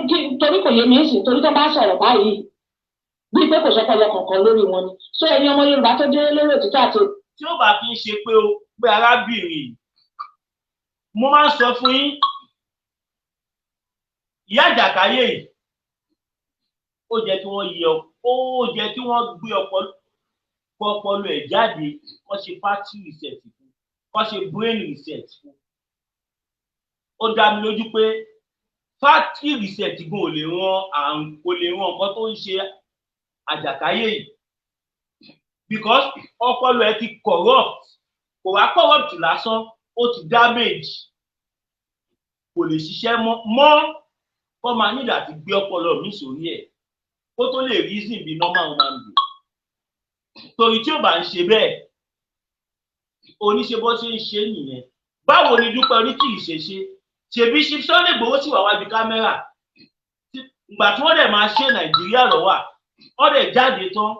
Speaker 1: kí torí kò yé mi sí, torí tó bá sọ̀rọ̀ báyìí bíi pé kò sọpọlọ kankan lórí wọn ni. So ẹ̀yin ọmọ Yorùbá tó dé lórí òtítọ́ àti
Speaker 2: Tí ó bá kí ń ṣe pé ó pé arábìnrin, mo máa ń sọ fún yín, ìyá àjàkáyé yìí, ó jẹ́ kí wọ́n yẹ, ó jẹ́ kí wọ́n gbé ọpọlọ ẹ̀ jáde, kó ṣe factory reset fún, kó ṣe brain reset fún. Ó dá mi lójú pé factory reset gan ò lè ran àrùn, kò lè ran nǹkan tó ń ṣe àjàkáyé yìí, because ọpọlọ ẹ ti corrupt. Kò wá corrupt lásán, ó ti damage, kò lè ṣiṣẹ́ mọ́ mọ́. Kó máa nílò àti gbé ọpọlọ mi sórí ẹ̀ kó tó lè reason bí normal human being. Torí tí ò bá ń ṣe bẹ́ẹ̀, oníṣe bó ṣe ń ṣe nìyẹn. Báwo ni Dúpẹ́ Onítìrì ṣe ṣe? Ṣèbí Chief Sunday Igboho sì wà wájú kámẹ́rà ìgbà tí wọ́n dẹ̀ máa ṣe? Nàìjíríà lọ́wọ́ wọ́n dẹ̀ jáde tán.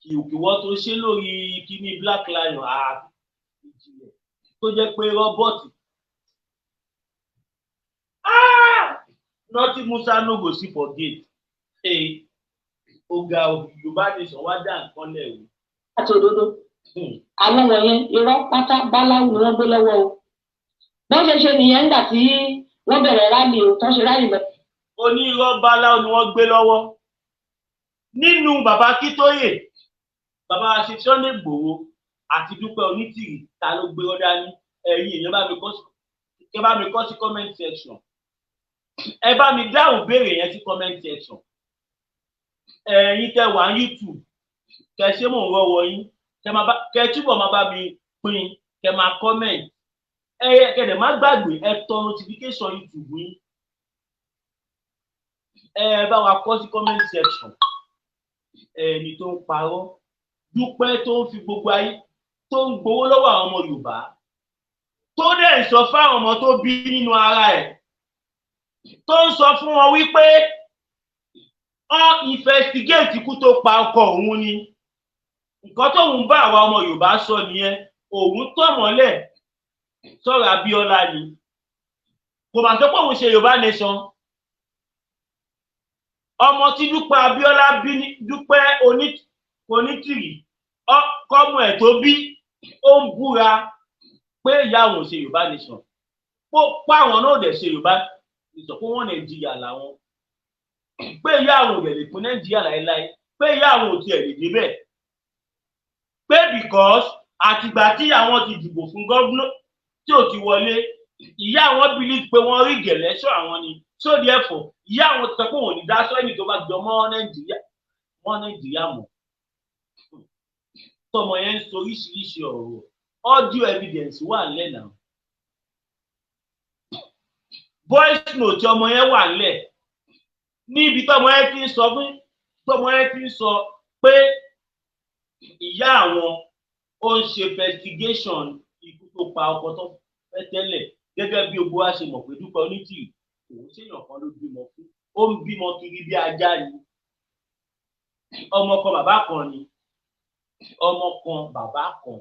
Speaker 2: Kìwọ́ tó ṣe lórí kíní Black Lion ìjìnlẹ̀ tó jẹ́ pé robot. Ah! Nothing Musa no go see for gate. Ọ̀gá, Yorùbá nation wá dá nǹkan lẹ̀ o.
Speaker 1: Àti òdodo, àwọn wọ̀nyẹn, irọ́ pátá báláwù ni wọ́n gbé lọ́wọ́ o. Bọ́n ṣe ṣe nìyẹn nígbà tí wọ́n bẹ̀rẹ̀ rally o, tán ṣe rally lọ.
Speaker 2: Onírọ́ báláwo ni wọ́n gbé lọ́wọ́ nínú bàbá Akíntóyè, bàbá Sunday Igboho àti Dúpẹ́ Onítìrì. Ta ló gbé ọ dání? Ẹ̀yin èèyàn, bá mi kọ sí, kẹ bá mi kọ sí comment section. Ẹ bá mi dáhùn béèrè yẹn sí comment section. Ẹ̀yin tẹ́ wà ní YouTube, kẹ ṣé, mò ń rọ́wọ́ yín. Kẹ máa bá kẹ túbọ̀ máa bá mi pín, kẹ máa comment. Ẹ kẹdẹ má gbàgbé, ẹ tọ notification YouTube yín. Ẹ bá wa kọ sí comment section. Ẹni tó ń parọ́, Dúpẹ́ tó ń fi gbogbo ayé, tó ń gbowó lọ́wọ́ àwọn ọmọ Yorùbá, tó dẹ̀ ń sọ fáwọn ọmọ tó bí nínú ara ẹ̀, tó ń sọ fún wọn wípé wọ́n investigate ikú tó pa ọkọ òun ni. Nǹkan tóun bá àwa ọmọ Yorùbá sọ nìyẹn. Òun tọ̀ mọ́lẹ̀ sọ̀rọ̀ Abíọ́lá ni, kò mà sọ pé òun ṣe Yorùbá nation. Ọmọ tí Dúpẹ́ Abíọ́lá bí ní Dúpẹ́ Onítìrì, kọ́mọ ẹ̀ tó bí, ó ń búra pé ìyá òun ò ṣe Yorùbá nation, pé àwọn náà ò dẹ̀ ṣe Yorùbá nation, pé wọ́n Nàìjíríà làwọn, pé ìyá àwọn ò dẹ̀ lè pín Nàìjíríà láéláé, pé ìyá àwọn ò tiẹ̀ lè débẹ̀, pé because àtìgbà tí àwọn ti dìbò fún governor tí ò ti wọlé, ìyá àwọn believe pé wọ́n rig election àwọn ni. So therefore, ìyá àwọn ti sọ pé òun ò ní dá sọ́ọ̀nì tó bá jọ mọ́ Nàìjíríà, mọ́ Nàìjíríà mọ́. Tọmọ yẹn ń sọ oríṣiríṣi ọ̀rọ̀. Audio evidence wà nílẹ̀ náà, voice note ọmọ yẹn wà nílẹ̀, níbi tọmọ yẹn ti ń sọ fún, tọmọ yẹn ti ń sọ pé ìyá àwọn ó ń ṣe investigation ikú tó pa ọkọ tó fẹ́ tẹ́lẹ̀. Gẹ́gẹ́ bí gbogbo wa ṣe mọ̀ pé Dúpẹ́ Onítìrì, òun ṣèyàn kan ló bímọ fún, ó ń bímọ kiri bí ajá ni. Ọmọ kan bàbá kan ni, ọmọ kan bàbá kan.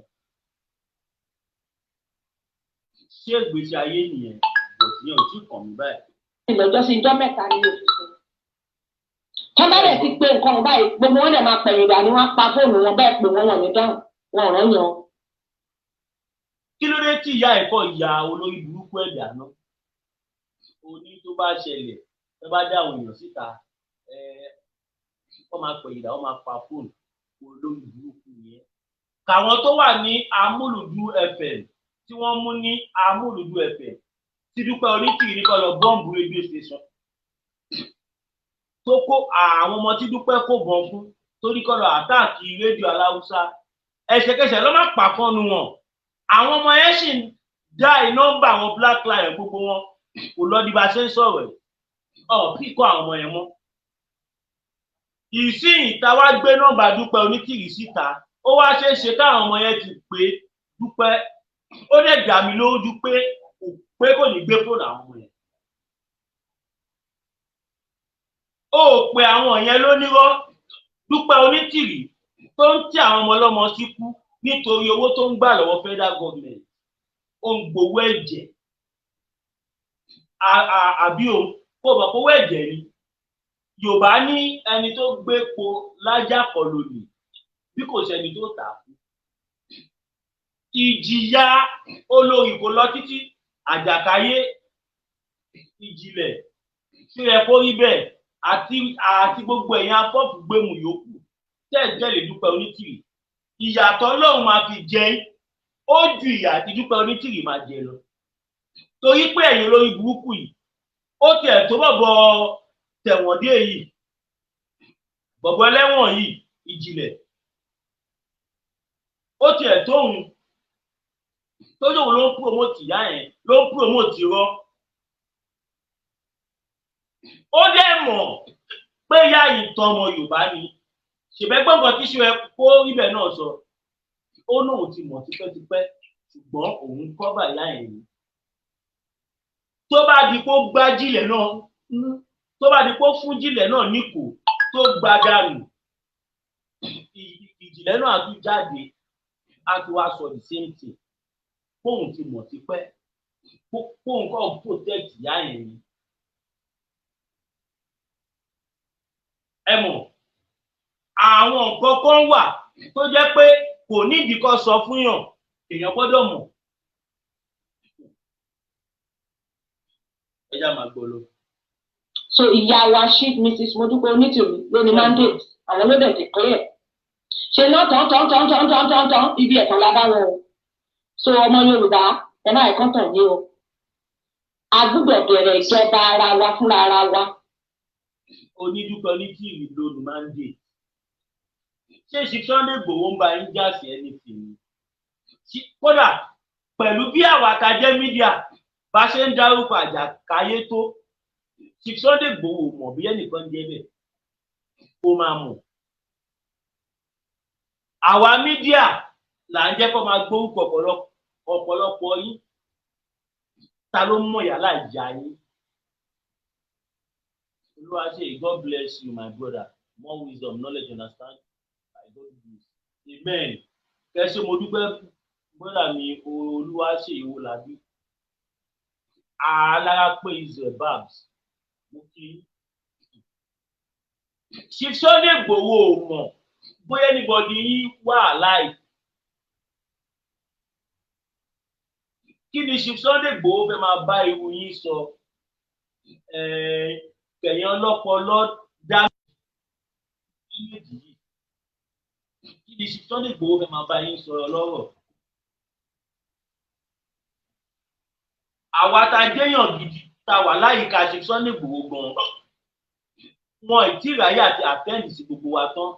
Speaker 2: Ṣé ìgbésí ayé nìyẹn? Bọ̀ tí yẹn ò tí kàn mí báyìí.
Speaker 1: Ìlọ́jọ́ sí ijọ́ 3 ni òfìsọ. Tọ́ bá dẹ̀ ti pé nǹkan báyìí, gbogbo wọn dẹ̀ máa pẹ̀yìn ìdá ni, wọ́n á pa fóònù wọn bẹ́ẹ̀ pé wọ́n wọ̀n ní dáhùn, wọn ò rán yan.
Speaker 2: Kí ló dé tí ìyá ẹ̀kọ́ ìyá olórí burúkú ẹ̀dá náà oní tó bá ṣẹlẹ̀, tó bá dá àwọn èèyàn síta, wọ́n máa pẹ̀yìn ìdá, wọ́n máa pa fóònù? Olórí burúkú yẹn kàwọn tó wà ní Amúlùdù FM tí wọ́n mú ní Amúlùdù FM tí Dúpẹ́ Onítìrì ní kó lọ bọ́ǹbù radio station, tó kó àwọn ọmọ tí Dúpẹ́ kò bọ̀n fún, torí kó lọ attack rédíò aláwùsá, ẹsẹ̀kẹsẹ̀ ló má pàkọ́nu wọn. Àwọn ọmọ yẹn sì ń dá nọ́mbà àwọn Black Lion, gbogbo wọn kò lọ di bá a ṣe ń sọ̀rọ̀ ẹ̀ ọ̀ kíkọ́ àwọn ọmọ yẹn mọ́. Ìsìn ìta wá gbé nọ́mbà Dúpẹ́ Onítìrì síta, ó wá ṣeé ṣe káwọn ọmọ yẹn ti pé Dúpẹ́. Ó dẹ̀ dà mí lójú pé kò ní gbé fóònù àwọn ọmọ yẹn. Ó pe àwọn yẹn lónírọ́. Dúpẹ́ Onítìrì tó ń tí àwọn ọmọ ọlọ́mọ síkú nítorí owó tó ń gbà lọ́wọ́ federal government, ó ń gbowó ẹ̀jẹ̀ àbí o kò mọ̀ pé owó ẹ̀jẹ̀ ni. Yorùbá ní ẹni tó gbé po lájà kọ lòlì bí kò sẹ́ni tó tà fún. Ìjìyà olórí kò lọ títí àjàkáyé ìjìnlẹ̀ tí ó yẹ kó rí bẹ́ẹ̀, àti gbogbo ẹ̀yin afọ́fù gbẹ̀mù yòókù tẹ́ẹ̀tẹ́lẹ̀ Dúpẹ́ Onítìrì, ìyàtọ̀ Ọlọ́run máa fi jẹ ó ju ìyà àti Dúpẹ́ Onítìrì máa jẹ lọ, torí pé ẹ̀yin olórí burúkú yìí, ó tiẹ̀ tó bọ̀bọ̀ tẹ̀wọ̀n dé yìí, bọ̀bọ̀ ẹlẹ́wọ̀n yìí, ìjìnlẹ̀ ó tiẹ̀ tóun tó lóun ló ń promote ìyá yẹn, ló ń promote irọ́. Ó dẹ̀ mọ̀ pé ìyá yìí tán ọmọ Yorùbá ni. Ṣèbẹ́gbọ́n kan tí ṣe ẹ kó ibẹ̀ náà sọ, ó lóun ti mọ̀ tipẹ́tipẹ́, ṣùgbọ́n òun kọ́bà ìyá yẹn ni. Tó bá di kó gbá jílẹ̀ náà, tó bá di kó fún jílẹ̀ náà níkò tó gbá dànù, ìjìnlẹ̀ náà á tún jáde, á tún wá sọ the same thing, kóun ti mọ̀ tipẹ́, kóun kọ́ protect ìyá yẹn ni. Ẹ mọ̀ àwọn nǹkan kan wà tó jẹ́ pé kò nídìí kó sọ fún yàn, èèyàn gbọ́dọ̀ mọ̀. Ẹ já máa gbọ́ lọ.
Speaker 1: So ìyá wa Chief Mrs. Modúpẹ́ Onítìrí ló ní mandate, àwọn ló dẹ̀ declare ṣe náà tán tán tán tán tán tán tán, ibi ẹ̀tàn la bá wọn o. So ọmọ Yorùbá, ẹ má ẹ̀kọ́ tàn yín o, a gbúdọ̀ bẹ̀rẹ̀ ìjọba ara wa fúnra ara wa.
Speaker 2: Onídúpẹ́ Onítìrí ló ní mandate. Ṣé Chief Sunday Igboho ń bá yín jà sí anything ni? Kódà pẹ̀lú bí àwa ta jẹ́ mídíà bá ṣe ń dárúkọ àjàkáyé tó, Chief Sunday Igboho mọ̀ bí ẹnìkan jẹ́ bẹ́ẹ̀, kó máa mọ̀. Àwa mídíà là ń jẹ́ kó máa gbórúkọ ọ̀pọ̀lọpọ̀ yín. Ta ló mọ̀ yálà ìyá yín? Olúwa ṣe, God bless you, my brother, more wisdom, knowledge, understand by God grace, amen. Kẹsí mo dúpẹ́, brother mi. Olúwa ṣe ìwò làbí alára pé Israel babs mo kí. Chief Sunday Igboho ò mọ̀ bóyá anybody yín wà alive. Kí ni Chief Sunday Igboho fẹ́ máa bá irú yín sọ? Kẹ̀yìn ọlọ́pọlọ dá méjì yìí. Kí ni Chief Sunday Igboho fẹ́ máa bá yín sọ lọ́rọ̀? Àwa tá a jẹ́yàn gidi tá a wà láyìíká Chief Sunday Igboho gan-an, wọn ì tí ráyè àti àtẹ́ǹdì sí gbogbo wa tán.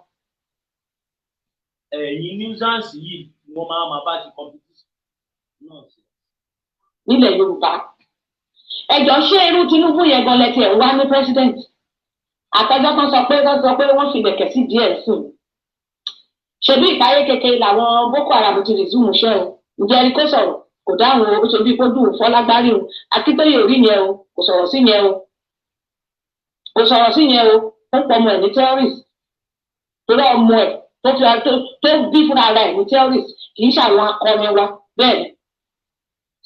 Speaker 2: Ẹ̀yin nuisance yìí wọ́n máa bá ṣe competition náà sí.
Speaker 1: Nílẹ̀ Yorùbá, ẹjọ́ ṣé irú Tinubu yẹn gan lẹ́tí ẹ̀ ń wá ní president? Àtọ́jọ́ kan sọ pé wọ́n fi lẹ̀kẹ̀ sí díẹ̀ sùn. Ṣebí ìpayé kékeré làwọn Boko Haram ti resume iṣẹ́ o. Ǹjẹ́ ẹni kó sọ̀rọ̀ kò dáhùn o, ó ṣe bí kójú òun fọlágbárí o. Akíntóyè ò rí yẹn o, kò sọ̀rọ̀ sí yẹn o, kò sọ̀rọ̀ sí yẹn o. Ó ń pọ̀ ọmọ ẹ̀ ní terrorist, torí ọmọ ẹ̀ tó bí fúnra ara ẹ̀ ní terrorist, kì í ṣàwọn akọni wa bẹ́ẹ̀ ni.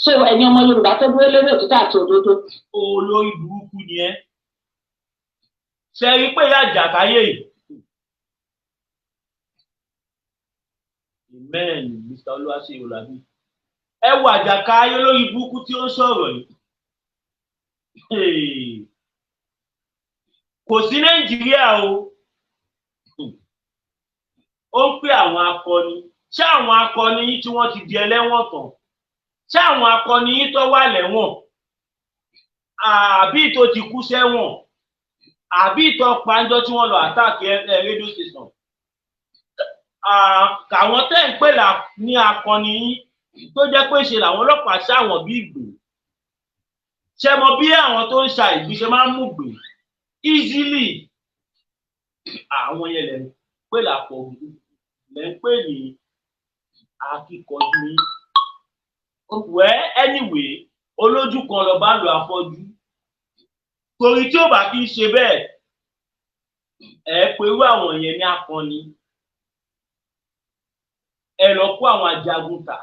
Speaker 1: So ẹ̀yin ọmọ Yorùbá tó dúró lórí òtítọ́ àti òdodo.
Speaker 2: Olórí burúkú ni ẹ́. Ṣe rí pé ìyá Àjàkáyé yìí, amen, Mr. Olúwaṣeyì Ọlábí, ẹ wo Àjàkáyé lórí burúkú tí ó ń sọ̀rọ̀ yìí. Kò sí Nàìjíríà o. Ó ń pè àwọn akọni. Ṣé àwọn akọni yín tí wọ́n ti di ẹlẹ́wọ̀n tán? Ṣé àwọn akọni yín tó wà lẹ́wọ̀n, àbí tó ti kú sẹ́wọ̀n, àbí tó panjọ́ tí wọ́n lọ attack radio station? Àwọn tẹ́ ń pè ní akọni yín tó jẹ́ pé ṣe làwọn ọlọ́pàá ṣàwọn bí ìgbín. Ṣe mọ bí àwọn tó ń ṣa ìgbín ṣe máa ń mú gbìn easily? Àwọn yẹn lẹ́ ń pè lápò, lẹ́ ń pè ní akíkanjú yín. Well, anyway, olójú kan lọ bá lọ afọ́jú, torí tí ó bá kí ń ṣe bẹ́ẹ̀, ẹ pé irú àwọn yẹn ní akọni. Ẹ lọ kó àwọn ajagun tà.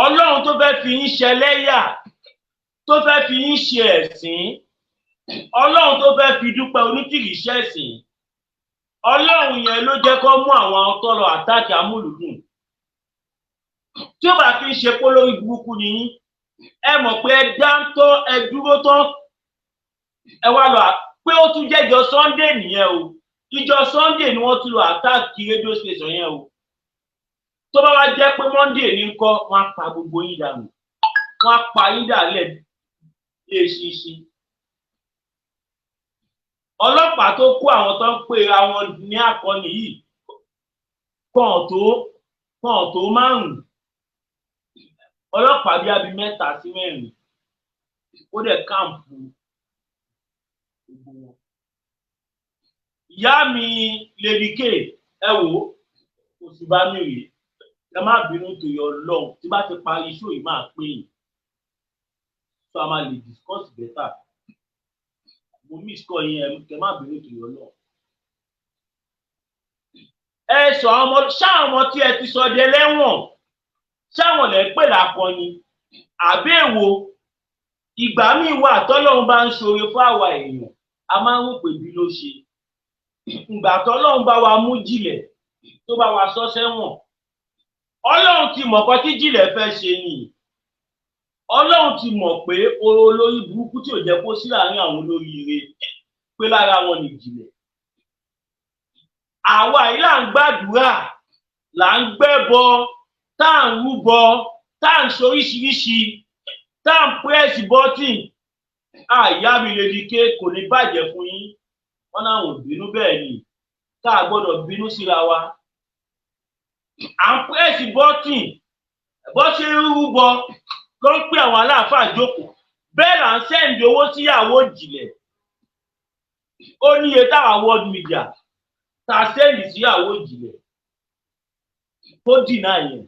Speaker 2: Ọlọ́run tó fẹ́ fi yín ṣẹlẹ́yà, tó fẹ́ fi yín ṣe ẹ̀sín, Ọlọ́run tó fẹ́ fi Dúpẹ́ Onítìrì ṣẹ̀sín, Ọlọ́run yẹn ló jẹ́ kó mú àwọn tó lọ attack Amúlùdùn. Tí ó bá fi ń ṣe pé lórí burúkú ni yín, ẹ mọ̀ pé ẹ dáńtọ́, ẹ dúró tán. Ẹ wá lọ pé ó tún jẹ́jọ Sunday nìyẹn o. Ìjọ Sunday ni wọ́n tún lọ attack radio station yẹn o. Tó bá wá jẹ́ pé Monday ní kọ́, wọ́n á pa gbogbo yín dànù, wọ́n á pa yín dàlẹ̀ bí eṣinṣin. Ọlọ́pàá tó kó àwọn tó ń pera wọn ní akọni yìí kàn tó márùn-ún, ọlọ́pàá bíi abi 3 sí 4, ó dẹ̀ camp gbogbo wọn. Ìyá mi Lady K, ẹ wò ó, oṣù bá mi rèé. Ẹ má bínú torí Ọlọ́run, tí bá ti parí show yìí, máa pè yín so a máa lè discuss better. Mo miss call yín, ẹ má bínú torí Ọlọ́run. Ẹ sọ àwọn ọmọ, ṣáà ọmọ tí ẹ ti sọ di ẹlẹ́wọ̀n, ṣáwọn lẹ ń pè lákọni àbí èwo? Ìgbà míì wà tọ́lọ́run bá ń ṣoore fún àwa èèyàn, a máa ń rò pé bí ló ṣe. Ìgbà tọ́lọ́run bá wa mú jìnlẹ̀, tó bá wa sọ sẹ́wọ̀n, Ọlọ́run ti mọ̀ kọ́ tí jìnlẹ̀ fẹ́ ṣe ni. Ọlọ́run ti mọ̀ pé olórí burúkú tí ò jẹ́ kó sí láàrin àwọn olóríire, pé lára wọn ní ìjìnlẹ̀. Àwa yìí là ń gbàdúrà, là ń gbẹ́bọ, tá à ń rúbọ, tá à ń ṣoríṣiríṣi, tá à ń press button. Àyà mi lè di ké, kò ní bàjẹ́ fún yín. Wọn náà ò bínú, bẹ́ẹ̀ ni tá a gbọ́dọ̀ bínú síra wa. À ń press button, bó ṣe ń rúbọ ló ń pè àwọn aláàfáà jókòó, bẹ́ẹ̀ là ń send owó síyàwó ìjìnlẹ̀. Ó níye táwa world media tá a send síyàwó ìjìnlẹ̀ tó dìnnà yẹn.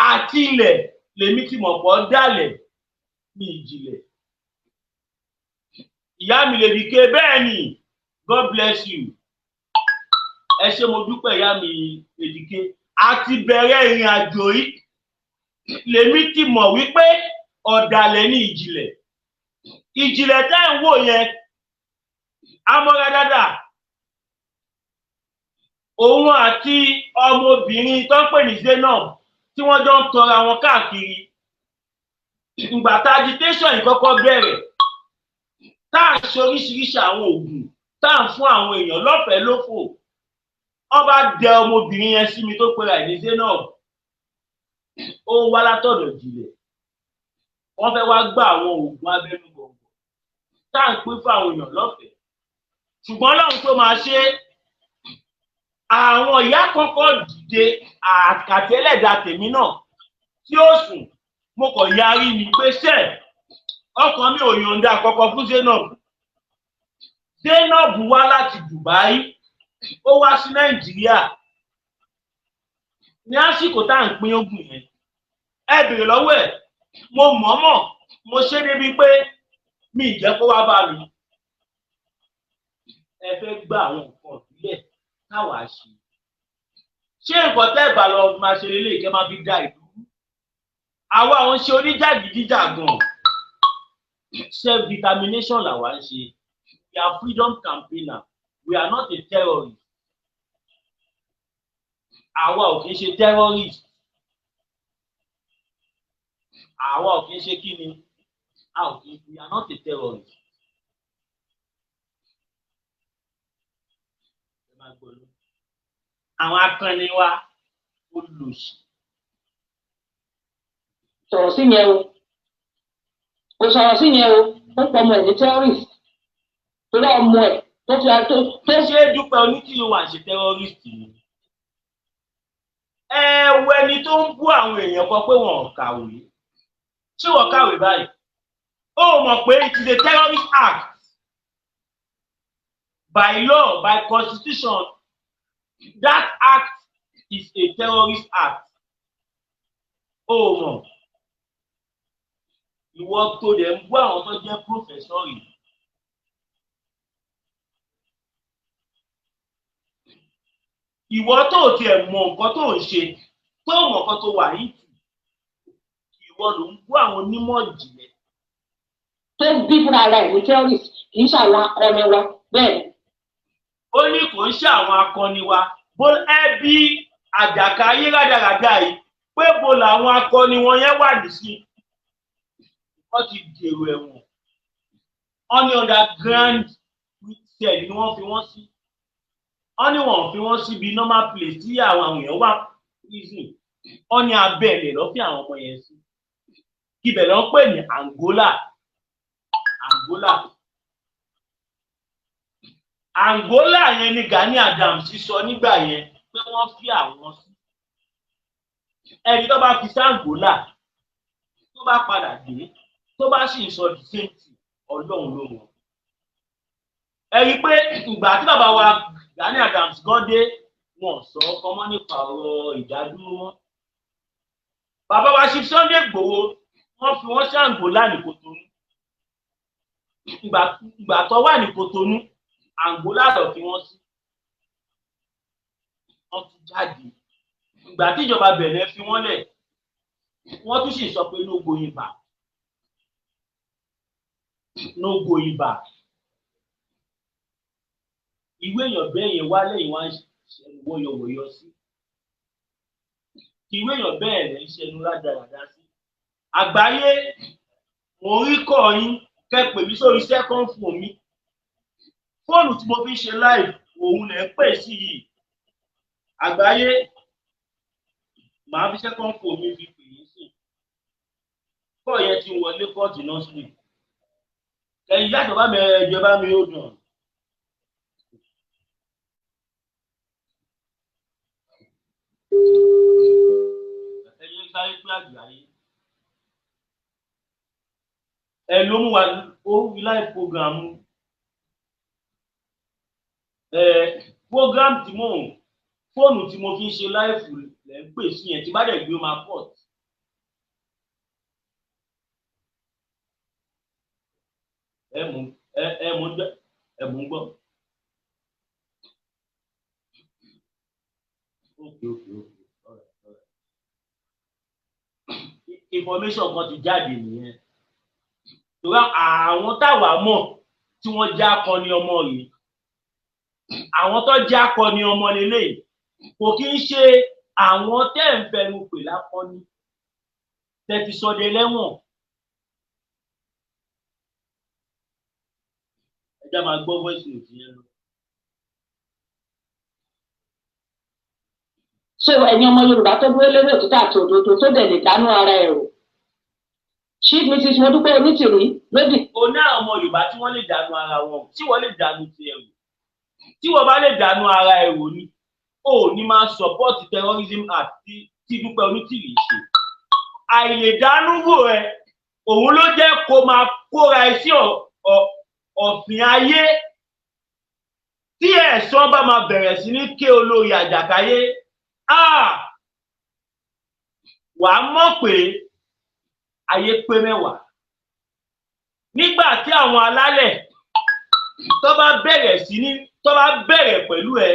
Speaker 2: Àti ilẹ̀ lèmi ti mọ̀ pọ̀ dálẹ̀ ní ìjìnlẹ̀. Ìyá mi lè di ké, bẹ́ẹ̀ ni. God bless you. Ẹ ṣé, mo dúpẹ́. Ìyá mi lè di ké, àti bẹ̀rẹ̀ ìrìn àjò yìí lèmi ti mọ̀ wípé ọ̀dàlẹ̀ ní ìjìnlẹ̀. Ìjìnlẹ̀ tẹ́ ń wò yẹn, amọ́ra dáadáa. Òun àti ọmọbìnrin tó ń pè ní Zainab tí wọ́n jọ ń tọra wọn káàkiri. Ìgbà tá agitation yìí kọ́kọ́ bẹ̀rẹ̀, tá à ń ṣe oríṣiríṣi àwọn oògùn, tá à ń fún àwọn èèyàn lọ́fẹ̀ẹ́ lófò, wọ́n bá dẹ ọmọbìnrin yẹn sí mi tó pera ẹ̀ ní Zainab. Ó wá látọ̀dọ̀ ìjìnlẹ̀, wọ́n fẹ́ wá gbọ́ àwọn oògùn abẹ́nú gbọ̀ngàn tá à ń pín fún àwọn èèyàn lọ́fẹ̀ẹ́. Ṣùgbọ́n Ọlọ́run tó máa ṣe, àwọn ìyá kọ́kọ́ dìde àkàtẹ́lẹ̀dá tèmi náà tí ó sùn. Mo kàn yarí ni pé ṣe ọkàn mi ò yọ̀ǹda àkọ́kọ́ fún Zainab. Zainab wá láti Dubai, ó wá sí Nàìjíríà ní àsìkò tá à ń pín ogun yẹn. Ẹ bèrè lọ́wọ́ ẹ̀. Mo mọ̀ọ́mọ̀ mo ṣe débi pé mi ì jẹ́ kó wá bá mi. Ẹ fẹ́ gba àwọn nǹkan ìbílẹ̀ táwa ṣe, ṣé nǹkan tẹ́ bá lọ máa ṣe lélẹ̀ kẹ́ máa fi da ìlú? Àwa àwọn ṣe oníjàgídíjàgan, self determination làwa ń ṣe. We are freedom campaigner, we are not a terrorist. Àwa ò kì í ṣe terrorist. Àwa ò kì í ṣe kí ni? A ò kì í, we are not a terrorist. Ẹ máa gbọ́ lọ. Àwọn akànnì wa olùsì.
Speaker 1: Sọ̀rọ̀ sí yẹn o, kò sọ̀rọ̀ sí yẹn o. Ó pọ̀ ọmọ ẹ̀ ní terrorist torí ọmọ ẹ̀ tó fi tó tó.
Speaker 2: Ṣé Dúpẹ́ Onítìrí wà ń ṣe terrorist ni? Ẹ wo ẹni tó ń bú àwọn èèyàn kan pé wọn ò kàwé. Ṣé wọ́n kàwé báyìí? Ó mọ̀ pé it is a terrorist act by law, by constitution. That act is a terrorist act. Ó mọ̀, ìwọ tó dẹ̀ ń bú àwọn tó jẹ́ professor yìí. Ìwọ tó tiẹ̀ mọ nǹkan tó ń ṣe, tó mọ nǹkan tó wà yìí, ìwọ ló ń bú àwọn onímọ̀ ìjìnlẹ̀.
Speaker 1: Tó bí fúnra rẹ̀ ní terrorist, kì í ṣàwọn akọni wa bẹ́ẹ̀ ni.
Speaker 2: Ó ní kò ń ṣe àwọn akọni wa. Bó ẹbí àjàkà ayé rádaràda yìí pé bo làwọn akọni wọn yẹn wà nísìn? Wọ́n ti dèrò ẹ̀wọ̀n. Wọ́n ní underground cell ni wọ́n fi wọ́n sí. Wọ́n ní wọ́n fi wọ́n síbi normal place tí àwọn èèyàn wà prison. Wọ́n ní abẹ́ ilẹ̀ lọ́ fi àwọn ọmọ yẹn sí. Ibẹ̀ ló ń pè ní Angola. Angola, Angola yẹn ni Gani Adams sọ nígbà yẹn pé wọ́n fi àwọn sí. Ẹni tó bá fi sí Angola, tó bá padà dé, tó bá sì ń sọ the same thing, Ọlọ́run ló mọ̀. Ẹ rí i pé ìgbà tí bàbá wa Gani Adams gan dé, wọn sọ ọkọ mọ́ nípa ọ̀rọ̀ ìdádúró wọn. Bàbá wa Chief Sunday Igboho, wọ́n fi wọ́n sí Angola ní Kotonu. Ìgbà tó wà ní Kotonu, Angola lọ fi wọ́n sí. Wọ́n tún jáde. Ìgbà tí ìjọba Benin fi wọ́n lẹ̀, wọ́n tún sì sọ pé no going back, no going back. Ìwé èèyàn bẹ́ẹ̀ yẹn wá lẹ́yìn wá ń ṣẹnu wọ́yọ̀wọ̀yọ̀ sí. Ìwé èèyàn bẹ́ẹ̀ lẹ́ ń ṣẹnu rádaràda sí. Àgbáyé, mo rí kọ́ yín kẹ́ pè mí sórí second phone mi. Fóònù tí mo fi ń ṣe live òun lẹ̀ ń pè sí yìí. Àgbáyé, màá fi second phone mi fi pè yín sí. Kọ́ yẹn ti wọlé kọ́ọ̀tù náà sílẹ̀. Ẹ̀yin yàtọ̀ bá mi, ẹ̀jẹ̀ bá mi ó dùn. Ẹ̀yin sáré pé àgbáyé. Ẹ ló mú wa ó rí live program. Ẹ program tí mò ń fóònù tí mo fi ń ṣe live lẹ̀ ń pè sí yẹn, tí bá dẹ̀ gbé, ó máa port. Ẹ mú ẹ ẹ mú ẹ mú gbọ́. Okay. All right, all right. Information kan ti jáde nìyẹn. Torí àwọn táwa mọ̀ tí wọ́n já akọni ọmọ yìí, àwọn tó já akọni ọmọ lélẹ́yìí, kò kí ń ṣe àwọn tẹ́ ń fẹnu pè lákọni tẹ́ ti sọdẹ lẹ́wọ̀n. Ẹ já máa gbọ́ voice note yẹn lọ.
Speaker 1: So ẹ̀yin ọmọ Yorùbá tó dúró lórí òtítọ́ àti òdodo, tó dẹ̀ lè dánú ara ẹ̀ rò, Chief Mrs Modúpẹ́ Onítìrí lódì.
Speaker 2: O ní àwọn ọmọ Yorùbá tí wọ́n lè dànù ara wọn, tí wọ́n lè dànù ti ẹ̀rù, tí wọ́n bá lè dànù ara ẹ̀rù ni o ní máa support terrorism act tí Dúpẹ́ Onítìrí ṣe. Àìlèdánú wò ẹ, òun ló jẹ́ kó máa kóra ẹ sí ọ̀fìn ayé. Tí ẹ̀san bá máa bẹ̀rẹ̀ sí ní ké olórí àjàkáyé, wàá mọ̀ pé ayé pé mẹ́wàá. Nígbà tí àwọn alálẹ̀ tó bá bẹ̀rẹ̀ sí ní tó bá bẹ̀rẹ̀ pẹ̀lú ẹ,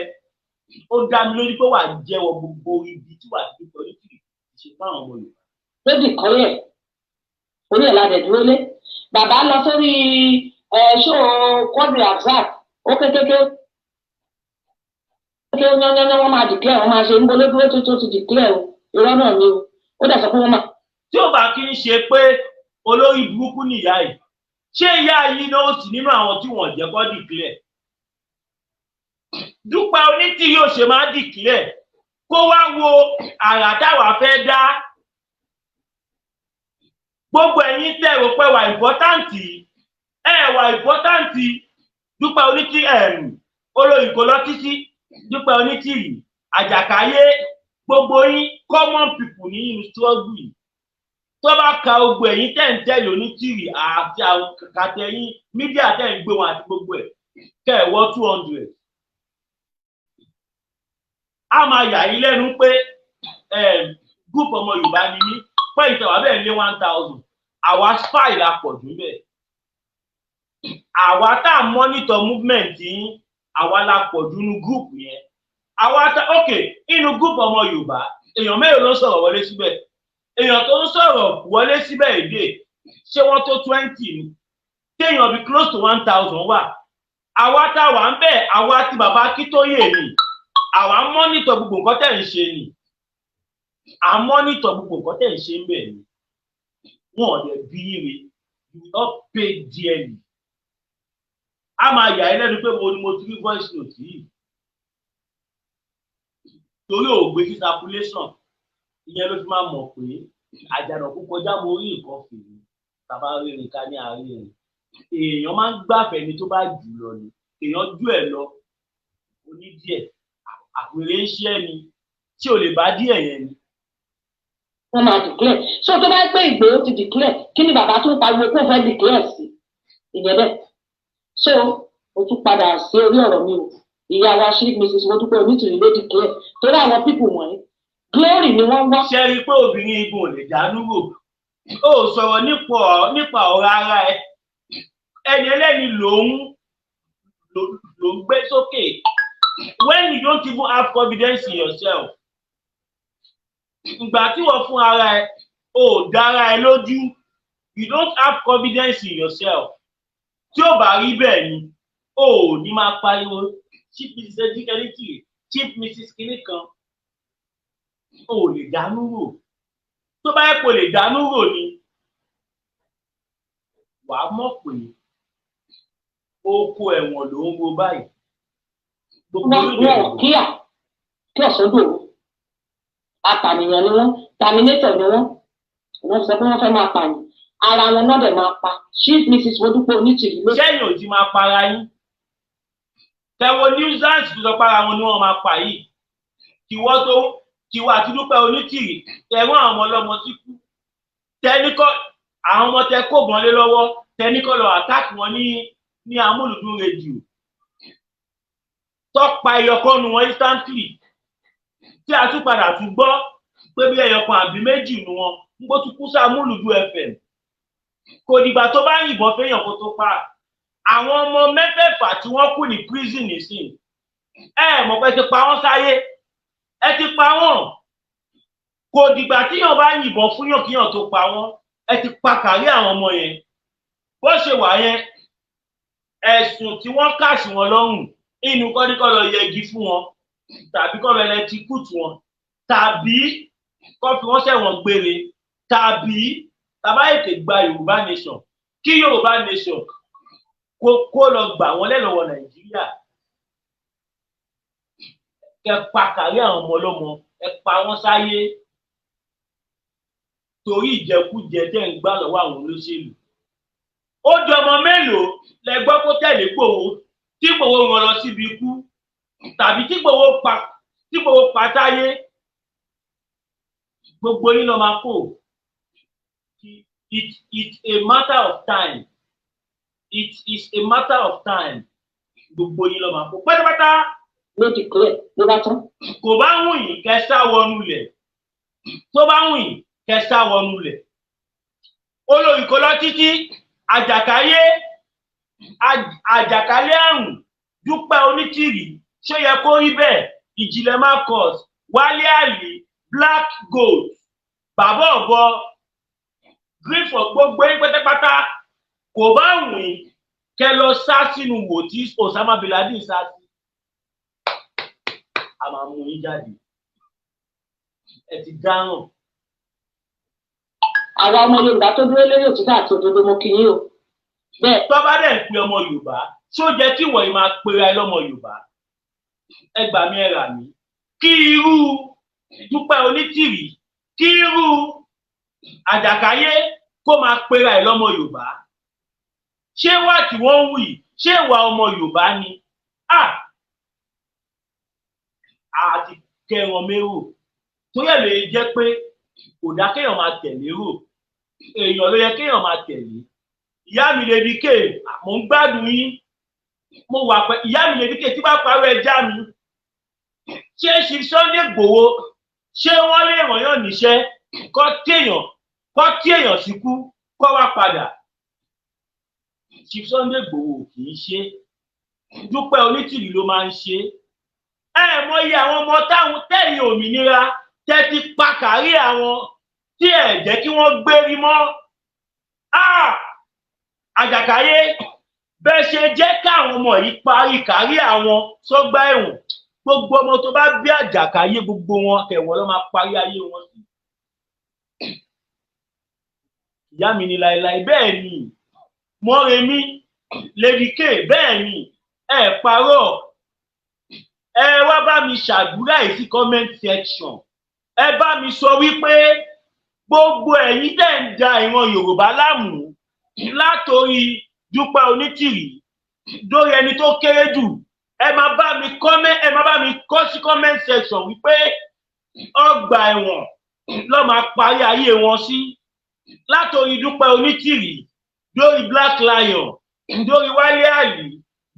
Speaker 2: ó dá mi lójú pé wàá jẹ́wọ́ gbogbo ibi tí wàá ti Dúpẹ́ Onítìrí ṣe fáwọn ọmọ Yorùbá.
Speaker 1: Lódì kọ́lẹ̀ orí ẹ̀ la dẹ̀ dúró lé. Bàbá lọ sórí Ẹ ṣó Quadri Hamzat ó kékeré ké yányányá, wọ́n máa declare, wọ́n máa ṣe ń bolo dúró tó ti declare o. Irọ́ náà ni o. Ó dẹ̀ sọ pé wọ́n máa.
Speaker 2: Tí ó bá kí ń ṣe pé olórí burúkú nìyá yìí, ṣé ìyá yìí náà ó sì nínú àwọn tí wọ́n jẹ́ kó declare? Dúpẹ́ Onítìrí yóò ṣe máa declare, kó wá wo àrà táwa fẹ́ dá. Gbogbo ẹ̀yin tẹ́ rò pé wà important, ẹ wà important. Dúpẹ́ Onítìrí, olórí kò lọ títí, Dúpẹ́ Onítìrí, Àjàkáyé, gbogbo yín, common people ní inú struggle yìí. Tó bá ka gbogbo ẹ̀yin tẹ́ ń tẹ̀lé Onítìrí àti àwọn kàtẹ́yìn media tẹ́ ń gbé wọn àti gbogbo ẹ̀, kẹ́ ẹ̀ wọ́ 200, a máa yà yín lẹ́nu pé group ọmọ Yorùbá ni mí pé ìtẹ̀wá bẹ́ẹ̀ lé 1,000. Àwa spy la pọ̀ jù bẹ́ẹ̀. Àwa tá a monitor movement yín, àwa la pọ̀ jù nínú group yẹn. Àwa tá, ok, inú group ọmọ Yorùbá, èèyàn mélòó ló ń sọ̀rọ̀ wọlé síbẹ̀? Èèyàn tó ń sọ̀rọ̀ wọlé síbẹ̀ èdè, ṣé wọ́n tó 20 ni? Téèyàn bí close to 1,000 wà. Àwa tá a wà ń bẹ̀, àwa tí bàbá Akíntóyè ni, àwa ń monitor gbogbo nǹkan tẹ̀ ń ṣe ni. À ń monitor gbogbo nǹkan tẹ̀ ń ṣe ń bẹ̀ ni. Wọn ò dẹ̀ bí yín re. You will not pay dearly. A máa yà ẹ́ lẹ́nu pé mo ni mo ti rí voice note yìí, torí ò gbé sí circulation. Ìyẹn ló fi máa mọ̀ pé àjànàkú kọjá mo rí nǹkan fèrè. Bàbá rìnrìn ká ní àárín rìn, èèyàn máa ń gbàfẹ́ ni tó bá jù lọ ni. Èèyàn jù ẹ̀ lọ oní díẹ̀, àpèrè ń ṣe ni tí ò lè bá díẹ̀ yẹn ni.
Speaker 1: Wọ́n máa declare. So tó bá gbé Ìgbòho ti declare, kí ni bàbá tún pariwo kó fẹ́ declare sí? Ìyẹn bẹ́ẹ̀. So o tún padà sí orí ọ̀rọ̀ mi o. Ìyá wa Chief Mrs Modúpẹ́ Onítìrí ló declare, torí àwọn people wọ̀nyí, glory ni wọ́n wá.
Speaker 2: Ṣe rí i pé obìnrin igun ò lè dánú rò? Ó sọ̀rọ̀ nípa ọ̀rọ̀ ara ẹ. Ẹni ẹlẹ́ni lòún ló ń gbé sókè when you don't even have confidence in yourself. Ìgbà tí wọ́n fún ara ẹ ò dára ẹ lójú, you don't have confidence in yourself. Tí ó bá rí bẹ́ẹ̀ ni, ó ní máa pariwo Chief Mrs Ejikẹ́lítì, Chief Mrs kinní kan. Ó lè dánú rò. Tó bá yẹ kó lè dánú rò ni, wàá mọ̀ pé oko ẹ̀wọ̀n ló ń wo báyìí.
Speaker 1: Wọn ò kíá kí ọ̀sán dòru. Apànìyàn ni wọ́n, terminator ni wọ́n. Wọ́n sọ pé wọ́n fẹ́ máa pààyàn, ara wọn náà dẹ̀ máa pa. Chief Mrs Modúpẹ́ Onítìrí ló.
Speaker 2: Sẹ́yìn ò ti máa para yín? Tẹ̀wọ̀ nuisance tó sọ para wọn ni wọ́n máa pa yìí. Tiwọ́ tó tiwọ́ àti Dúpẹ́ Onítìrí, tẹ̀wọ́n àwọn ọmọ ọlọ́mọ tí kú, tẹnikọ́ àwọn ọmọ tẹ kó bọ́n lé lọ́wọ́, tẹnikọ́ lọ attack wọn ní Amúlùdún rédíò, tọ́pa ẹyọkọ́nu wọn instantly, tí a tún padà tún gbọ́ pé bí ẹyọkan àbí méjì nu wọn ń gbó tún kú sí Amúlùdún FM. Kò dìgbà tó bá yìnbọn fẹ́yàn kó tó pa àwọn ọmọ mẹ́fẹ̀ẹ̀fà tí wọ́n kú ní prison nísìn. Ẹ mọ̀ pé ti pa wọ́n sáyé, ẹ ti pa wọ́n. Kò dìgbà tíyàn bá yìnbọn fúnyàn kíyàn tó pa wọ́n. Ẹ ti pa kárí àwọn ọmọ yẹn. Bó ṣe wà yẹn, ẹ̀sùn tí wọ́n kà sí wọn lọ́rùn inú kọ́níkọ́ lọ yẹgi fún wọn, tàbí kọ́ lọ electrocute wọn, tàbí kọ́ fi wọ́n sẹ̀wọ̀n gbére, tàbí tàbá ètè gba Yorùbá nation, kí Yorùbá nation kó lọ gbà wọ́n lẹ́lọ́wọ́ Nàìjíríà. Kẹ pa kárí àwọn ọmọ ọlọ́mọ, ẹ pa wọ́n sáyé torí ìjẹkújẹ tẹ́ ń gbà lọ́wọ́ àwọn olóṣèlú. Ó di ọmọ mélòó lẹ gbọ́ kó tẹ̀lé Ìgbòho, tí Ìgbòho rán lọ síbi ikú, tàbí tí Ìgbòho pa táyé? Gbogbo yín lọ máa kó. It's a matter of time. It is a matter of time. Gbogbo yín lọ máa kó pátápátá.
Speaker 1: Ló declare, ló bá tán.
Speaker 2: Kò bá wùn yín kẹ́ sá wọnú ilẹ̀, tó bá wùn yín kẹ́ sá wọnú ilẹ̀. Olórí kò lọ títí, àjàkáyé, àjàkálẹ̀ àrùn, Dúpẹ́ Onítìrí, ṣó yẹ kó rí bẹ́ẹ̀? Ìjìnlẹ̀ Marcus, Wálé Àlì, Black Gold, Bàbá Ọ̀bọ, Green for gbogbo yín pátápátá, kò bá wùn yín. Kẹ lọ sá sínú wò tí Osama bin Laden sá sí, a máa mú yín jáde. Ẹ ti dáràn.
Speaker 1: Àwa ọmọ Yorùbá tó dúró lórí òtítọ́ àti òdodo, mo kí yín o. Bẹ́ẹ̀.
Speaker 2: Tó bá dẹ̀ ń pe ọmọ Yorùbá, ṣó jẹ́ kí wọ̀nyí máa pera ẹ lọ́mọ Yorùbá? Ẹ gbà mí, ẹ rà mí. Kí irú Dúpẹ́ Onítìrì, kí irú Àjàkáyé kó máa pera ẹ lọ́mọ Yorùbá, ṣé wà tí wọ́n ń wù yìí, ṣé ìwà ọmọ Yorùbá ni? Àti kẹran mérò torí ẹ̀ lè jẹ́ pé kò dá kéèyàn máa tẹ̀lé rò, èèyàn ló yẹ kéèyàn máa tẹ̀lé. Ìyá mi lè di ké, mò ń gbádùn yín, mo wà pẹ́. Ìyá mi lè di ké tí bá parọ́ ẹja mi. Ṣé ṣe Sunday Igboho, ṣé wọ́n lè ràn yàn níṣẹ́ kọ́ tí èèyàn síkú kọ́ wá padà? Chief Sunday Igboho kì í ṣe, Dúpẹ́ Onítìrì ló máa ń ṣe. Ẹ mọyì àwọn ọmọ táwọn tẹ̀yìn òmìnira tẹ́ ti pa kárí àwọn tí ẹ jẹ́ kí wọ́n gbérí mọ́. Àjàkáyé, bẹ́ẹ̀ ṣe jẹ́ káwọn ọmọ yìí parí kárí àwọn sọ́gbà ẹ̀wọ̀n. Gbogbo ọmọ tó bá bí Àjàkáyé, gbogbo wọn tẹ̀wọ̀n ló máa parí ayé wọn sí. Ìyá mi ní láéláé, bẹ́ẹ̀ ni. Mọ́remí Lady K, bẹ́ẹ̀ ni, ẹ parọ́. Ẹ wá bá mi ṣàdúrà yìí sí comment section. Ẹ bá mi sọ wípé gbogbo ẹ̀yin tẹ́ ń da ìran Yorùbá láàmú, látòrí Dúpẹ́ Onítìrì dórí ẹni tó kéré jù, ẹ máa bá mi comment, ẹ máa bá mi kọ sí comment section wípé ọgbà ẹ̀wọ̀n ló máa parí ayé wọn sí, látòrí Dúpẹ́ Onítìrì dórí Black Lion, dórí Wálé Àlì,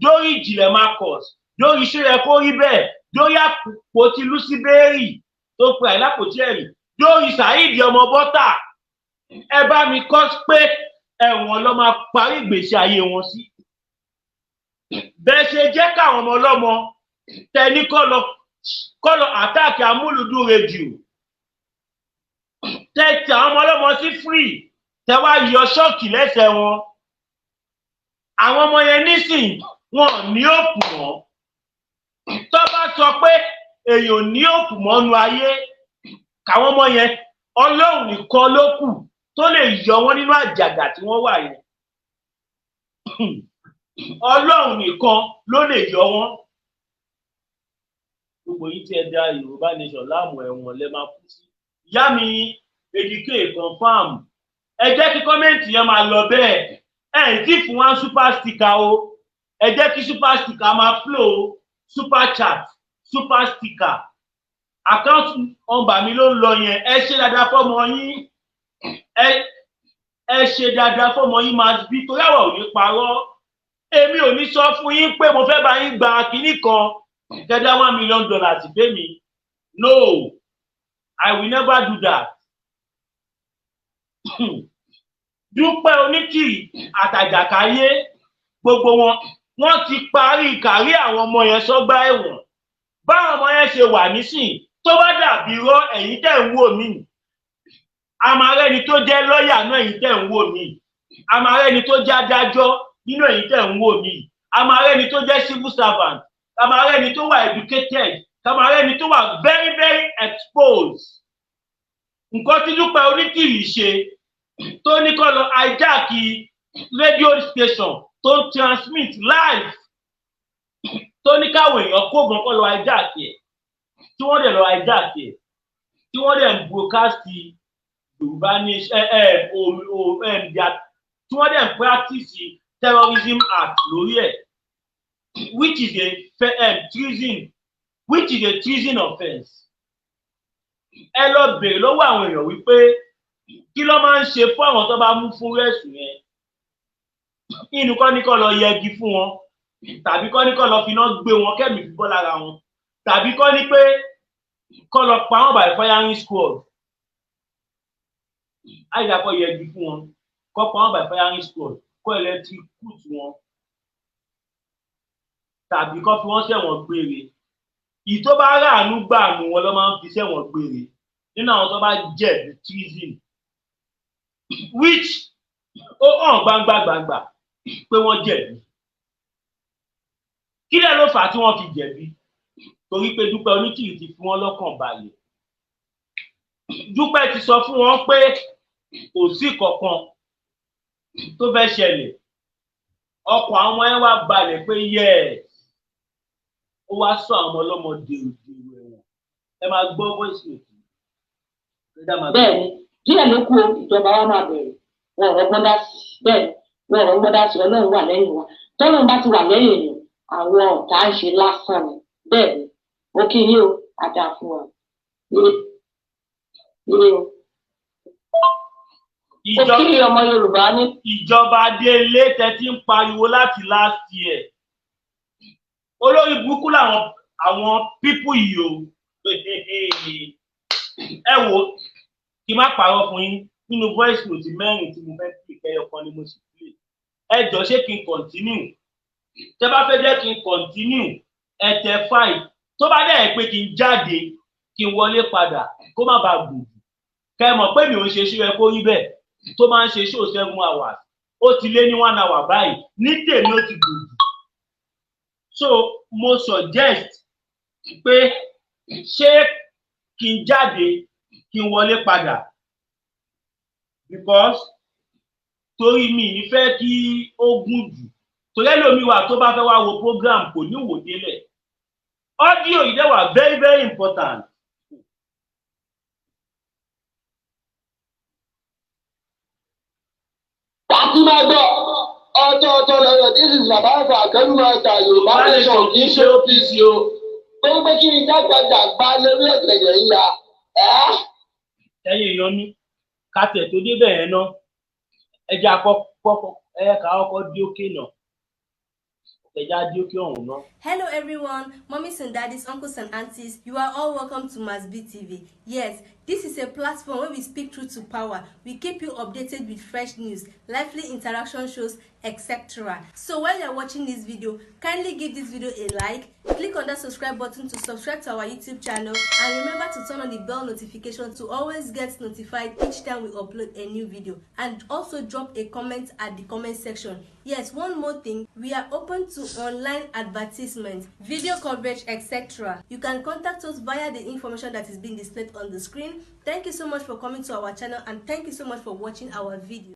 Speaker 2: dórí Ìjìnlẹ̀ Marcus, dórí ṣóyẹ kó rí bẹ́ẹ̀, dórí àpótí Luciberi tó pe àìlápòtí ẹ̀rí, dórí Saheed ọmọ bọ́tà. Ẹ bá mi kọ pé ẹ̀wọ̀n ló máa parí ìgbésí ayé wọn sí. Bẹ́ẹ̀ ṣe jẹ́ káwọn ọmọ ọlọ́mọ tẹni kọ́ lọ attack Amúlùdún rédíò, tẹ̀tẹ̀ àwọn ọmọ ọlọ́mọ sí free, tẹ wá yọ ṣọ́ọ̀kì lẹ́sẹ̀ wọn. Àwọn ọmọ yẹn nísìn, wọn ò ní òpù mọ́. Tó bá sọ pé èèyàn ò ní òpù mọ́nu ayé, káwọn ọmọ yẹn, Ọlọ́run nìkan ló kù tó lè yọ wọ́n nínú àjàgà tí wọ́n wà yẹn. Ọlọ́run nìkan ló lè yọ wọ́n. Gbogbo yìí tí ẹ da Yorùbá Nation láàmú, ẹ̀wọ̀n lẹ máa kú sí. Ìyá mi Èdìké confam, ẹ jẹ́ kí comment yẹn máa lọ bẹ́ẹ̀. Ẹ tí fún wa super sticker o, ẹ jẹ́ kí super sticker máa flow, super chat, super sticker. Account number mi ló ń lọ yẹn. Ẹ ṣe dáadáa fọmọ yín, ẹ ṣe dáadáa fọmọ yín. Máa bí torí àwọn ò ní parọ́. Èmi ò ní sọ fún yín pé mo fẹ́ bá yín gba kinní kan gẹ́gẹ́ $1 million fẹ́mi. No, I will never do that. Dúpẹ́ Onítìrì àtàjàkáyé, gbogbo wọn, wọ́n ti parí kárí àwọn ọmọ yẹn sọ́gbà ẹ̀wọ̀n. Báwọn ọmọ yẹn ṣe wà nísìn, tó bá dàbí irọ́, ẹ̀yin tẹ́ ń wò mí, àmàrẹ́ni tó jẹ́ lọ́ọ̀yà náà, ẹ̀yin tẹ́ ń wò mí, àmàrẹ́ni tó jẹ́ adájọ́ nínú ẹ̀yin tẹ́ ń wò mí, àmàrẹ́ni tó jẹ́ civil servant, àmàrẹ́ni tó wà educated, àmàrẹ́ni tó wà very very exposed. Nǹkan tí Dúpẹ́ Onítìrì ṣe, tó ní kó lọ hijack radio station tó ń transmit live, tó ní káwọn èèyàn kógun kó lọ hijack ẹ̀, tí wọ́n dẹ̀ lọ hijack ẹ̀, tí wọ́n dẹ̀ ń broadcast Yorùbá ní ẹ ẹ o o ẹ tí wọ́n dẹ̀ ń practice terrorism act lórí ẹ̀, which is a treason, which is a treason offence. Ẹ lọ bèrè lọ́wọ́ àwọn èèyàn wípé kí ló máa ń ṣe fún àwọn tó bá mú fún rẹ̀sùn yẹn. Inú kọ́ ní kọ́ lọ yẹgi fún wọn, tàbí kọ́ ní kọ́ lọ finá gbé wọn kẹ́mi fi bọ́ lára wọn, tàbí kọ́ ní pé kọ́ lọ pa wọ́n by firing squad. Àyíká kọ́ yẹgi fún wọn, kọ́ pa wọ́n by firing squad, kọ́ electrocute wọn, tàbí kọ́ fi wọ́n sẹ̀wọ̀n gbére. Ìyí tó bá ráàánú gbà nù wọn ló máa ń fi sẹ̀wọ̀n gbére nínú àwọn tó bá jẹ̀bi treason, which ó hàn gbangba gbangba pé wọ́n jẹ̀bi. Kí lẹ́ ló fà á tí wọ́n fi jẹ̀bi? Torí pé Dúpẹ́ Onítìrì ti fi wọ́n lọ́kàn balẹ̀. Dúpẹ́ ti sọ fún wọn pé kò sí kankan tó fẹ́ ṣẹlẹ̀. Ọkàn àwọn ọmọ yẹn wá balẹ̀ pé yes, ó wá sọ àwọn ọmọ ọlọ́mọ dèrò dèrò ẹ̀wọ̀n. Ẹ máa gbọ́ voice note.
Speaker 1: Bẹ́ẹ̀ ni, díẹ̀ ló kù, ìjọba wa máa bẹ̀rẹ̀. Wọn ò rọ́gbọ́n dá sí. Bẹ́ẹ̀ ni, wọn ò rọ́gbọ́n dá sí. Ọlọ́run wà lẹ́yìn wa. Tọ́lọ́run bá ti wà lẹ́yìn èèyàn, àwọn ọ̀tá ń ṣe lásán ni. Bẹ́ẹ̀ ni, mo kí yín o, àdá fún wa. Ire ire o. Mo kí ọmọ Yorùbá ní.
Speaker 2: Ìjọba délé tẹ́tí ń pariwo láti last year. Olórí burúkú làwọn àwọn people yìí o. Ẹ wo, kí n má parọ́ fún yín, nínú voice note mẹ́rin tí mo fẹ́ play, kẹyọ kan ni mo sì play. Ẹ jọ, ṣé kí n continue? Tẹ́ bá fẹ́ jẹ́ kí n continue, ẹ tẹ 5. Tó bá dẹ̀ pé kí n jáde kí n wọlé padà, kó má bàa gùn jù, kẹ́ ẹ mọ̀ pé mi ò ń ṣe ṣó yẹ kó rí bẹ́ẹ̀ tó máa ń ṣe show 7 hours, ó ti lé ní one hour báyìí. Ní tèmi, ó ti gùn jù. So mo suggest pé ṣé kí n jáde kí n wọlé padà, because torí mi ní fẹ́ kí ó gùn jù, torí ẹlòmíì wà tó bá fẹ́ wá wo program, kò ní wò délẹ̀. Audio yìí dẹ̀ wà very very important.
Speaker 1: Wàá máa gbọ́ ọ̀tọ̀ọ̀tọ̀ lọ́rọ̀. This is Baba Alfa Akẹ́rù Master. Yorùbá Nation kì í ṣe OPC o. Pé pé kí ni jágbajàgba lórí ẹ̀gbẹ̀jẹ̀ yíya ẹ́.
Speaker 2: Ẹ̀yin èèyàn mi, ká tẹ̀ tó débẹ̀ yẹn ná, ẹ jẹ́ àkọ́kọ́ ẹ ká kọ́kọ́ dé òkè náà, ẹ jẹ́ á dé òkè ọ̀hún náà.
Speaker 4: Hello everyone, mummies and daddies, uncles and aunties, you are all welcome to Masbi TV. Yes, this is a platform where we speak truth to power. We keep you updated with fresh news, lively interaction shows, etc. So while you're watching this video, kindly give this video a like, click on that subscribe button to subscribe to our YouTube channel, and remember to turn on the bell notification to always get notified each time we upload a new video. And also drop a comment at the comment section. Yes, one more thing, we are open to online advertisement, video coverage, etc. You can contact us via the information that is being displayed on the screen. Thank you so much for coming to our channel, and thank you so much for watching our video.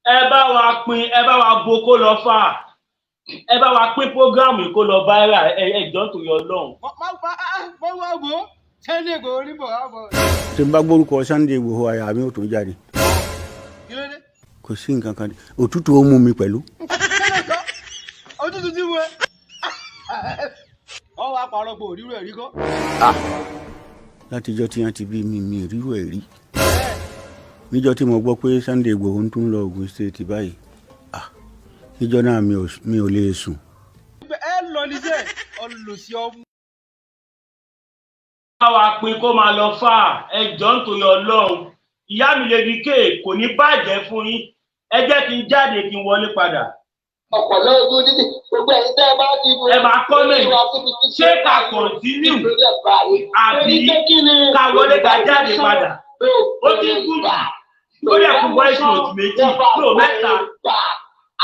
Speaker 2: Ẹ bá wa pín, ẹ bá wa bo kó lọ fà, ẹ bá wa pín program yìí kó lọ viral. Ẹ jọ̀ọ́, nítorí Ọlọ́run.
Speaker 5: Má wá wo Sunday Igboho ní bọ̀ wá bọ̀.
Speaker 6: Tí n bá gbórúkọ Sunday Igboho, àyà mi ò tún jáde.
Speaker 5: Kí ló dé?
Speaker 6: Kò sí nǹkan kan, òtútù ó mú mi pẹ̀lú.
Speaker 5: Kẹ́lẹ́ kọ́ òtútù tí mo ẹ. Wọ́n wá parọ́ pé òrírò ẹ̀rí kọ́.
Speaker 6: Látijọ́ tí wọ́n ti bí mi, mi rírò ẹ̀ rí. Níjọ́ tí mo gbọ́ pé Sunday Igboho ń tún lọ Ogun State báyìí, ah, níjọ́ náà mi ò lè sùn.
Speaker 5: Ẹ lọ níṣẹ́ ọlọ́sí ọmú.
Speaker 2: Bá wa pín kó máa lọ fà, ẹ jọ̀ọ́, nítorí Ọlọ́run. Ìyá mi lè di kéè, kò ní bàjẹ́ fún yín. Ẹ jẹ́ kí n jáde kí n wọlé padà.
Speaker 1: Ọ̀pọ̀lọ́ ojú títì, gbogbo ẹ̀yin tẹ́ ẹ bá ti
Speaker 2: Ẹ máa comment, ṣé ká continue àbí ká wọlé ká jáde padà? Ó ti ń kú jù, ó dẹ̀ kú voice note méjì tó mẹ́ta.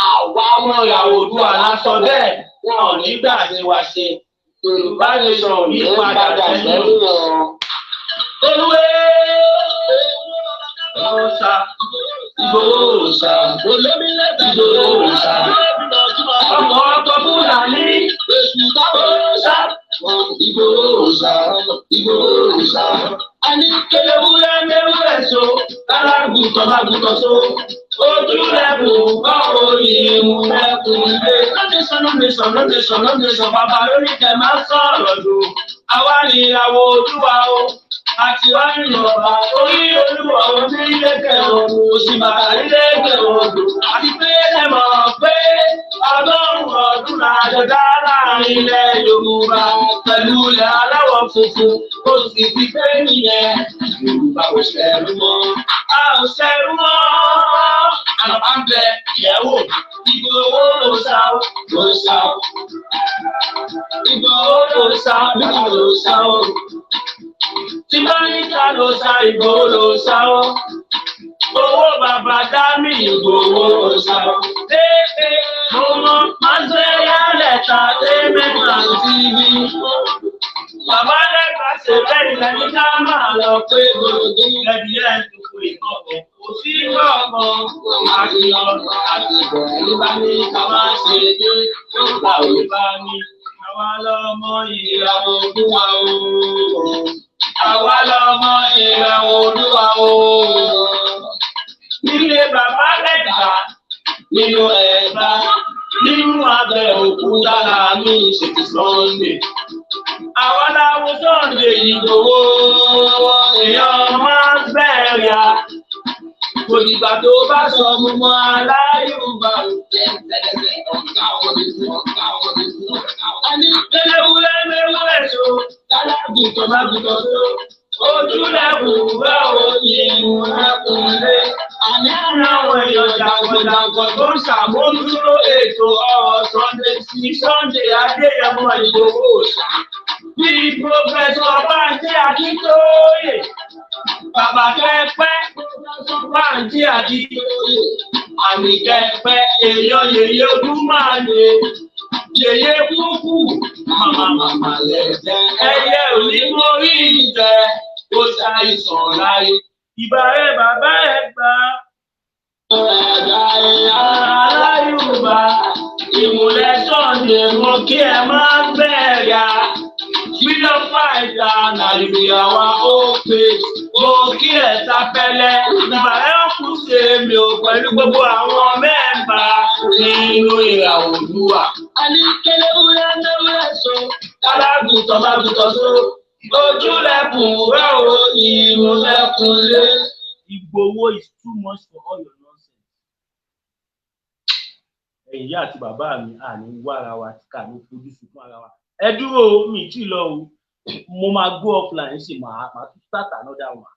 Speaker 1: Àwa
Speaker 2: Ọmọ ìyàwó Oòduà lásán bẹ́ẹ̀, wọn ò ní gbà sí wa ṣe. Yorùbá Nation ò ní padà sẹ́yìn. Olúwe òòṣà, Ìgbòho òòṣà, Ìgbòho òòṣà, ọkọ̀ ọkọ̀ Fúlàní, òòṣà,
Speaker 1: Ìgbòho òòṣà, Ìgbòho òòṣà.
Speaker 2: Àní kelewúrẹ́ mewúrẹ́ so, kálágùtàn mágùtàn so, ojú rẹ̀ kò bá òyìn mẹ́kùn lé. Lọ́dẹ̀sán lọ́dẹ̀sán lọ́dẹ̀sán lọ́dẹ̀sán, bàbá lórí kẹ̀ máa sọ̀rọ̀ jù. Àwa ni ìràwọ̀ Oòduà o, àti wá nínú ọba orí olúwa onílẹ̀kẹ̀ òòrùn òsì bàtà nílẹ̀kẹ̀ òòdù. Àti pé ẹ mọ̀ pé 100 ọdún làjọdá láàrin ilẹ̀ Yorùbá pẹ̀lú ilẹ̀ aláwọ̀ funfun, ó sì ti pé nìyẹn.
Speaker 1: Yorùbá ò ṣẹrú mọ́.
Speaker 2: A ò ṣẹrú mọ́. Àlọ́ ń bẹ ìyàwó Ìgbòho ló sá o.
Speaker 1: Ló sá o.
Speaker 2: Ìgbòho ló sá o.
Speaker 1: Ló sá o.
Speaker 2: Tí bá ní ká ló sá, Ìgbòho ló sá o. Owó bàbá dá mi, Ìgbòho ló sá o. Ee.
Speaker 3: Mo mọ Masberial Entertainment and TV. Bàbá lẹ́ka ṣe bẹ́ẹ̀ ilẹ̀ ní ká máa lọ pé gbòógì.
Speaker 2: Ẹbí ẹ̀ ń tukọ̀ ìkọ̀kọ̀ kò sí
Speaker 3: Kọ̀ọ̀kan àti ọ̀nà àti ìbẹ̀rẹ̀ bá ní ká máa ṣe dé. Tó ta òye
Speaker 2: bá ní àwa lọ́mọ
Speaker 3: ìràwọ̀ Olúwa o. Àwa lọmọ ìràwọ̀ Olúwa o. Nílé bàbá lẹ́gbà nínú Ẹ̀gbá nínú Abẹ́òkúta làmì ṣètì Sunday.
Speaker 2: Àwa láwo Sunday
Speaker 3: Ìgbòho èèyàn máa ń bẹ̀rẹ̀ à. Kò dìgbà tó bá sọ mo mọ aláyùbá o. Ẹni ewúrẹ́ mewúrẹ́ so, lálágùtàn mágùtàn so.
Speaker 2: Ojúlẹ̀kùn bá
Speaker 3: òyìnbó ẹkùnlé. Àní àwọn èèyàn jàǹkànjàǹkàn tó ń ṣàmójútó ètò ọ̀rọ̀ Sunday sí
Speaker 2: Sunday Adéyẹmọ
Speaker 3: Ìgbòho Òòṣà.
Speaker 2: Bíi Professor Bánjí Akíntóyè, bàbá kẹ́pẹ́, Bánjí Akíntóyè,
Speaker 3: Àmì kẹ́pẹ́ èèyàn yèyé ojú máa lè. Yèyé kúkú, màmá màmá lẹ̀jẹ̀. Ẹyẹ ò ní mórí ìtẹ́, ó ṣàìsàn láyé.
Speaker 2: Ìbàrẹ̀ bàbá ẹ̀ gbà.
Speaker 3: Ẹ̀dá ẹ̀yà aláyùbá,
Speaker 2: Ìmùlẹ̀ Sunday mo kí ẹ máa bẹ̀rẹ̀ à.
Speaker 3: Freedom fighter Nàìjíríà wa ó pè.
Speaker 2: Mo kí ẹ sáfẹ́lẹ́, ìbàrẹ̀ ọ̀kú ṣe mi ò pẹ̀lú gbogbo àwọn mẹ́mbà
Speaker 3: Nínú ìràwọ̀ Olúwa.
Speaker 1: Àní kẹlẹ́wúrẹ́ mẹ́wúrẹ́ so.
Speaker 3: Alágùntàn mágùntàn so. Ojúlẹ̀kùn rẹ̀ ò ìmúlẹ̀kùnlé.
Speaker 2: Ìgbòho is too much for all your nonsense. Ẹ̀yin ìyá àti bàbá mi, àní wá ara wa ká ní fojú sunkún ara wa. Ẹ dúró o, mi ì tí ì lọ o. Mo máa go offline sí, màá tún start another one.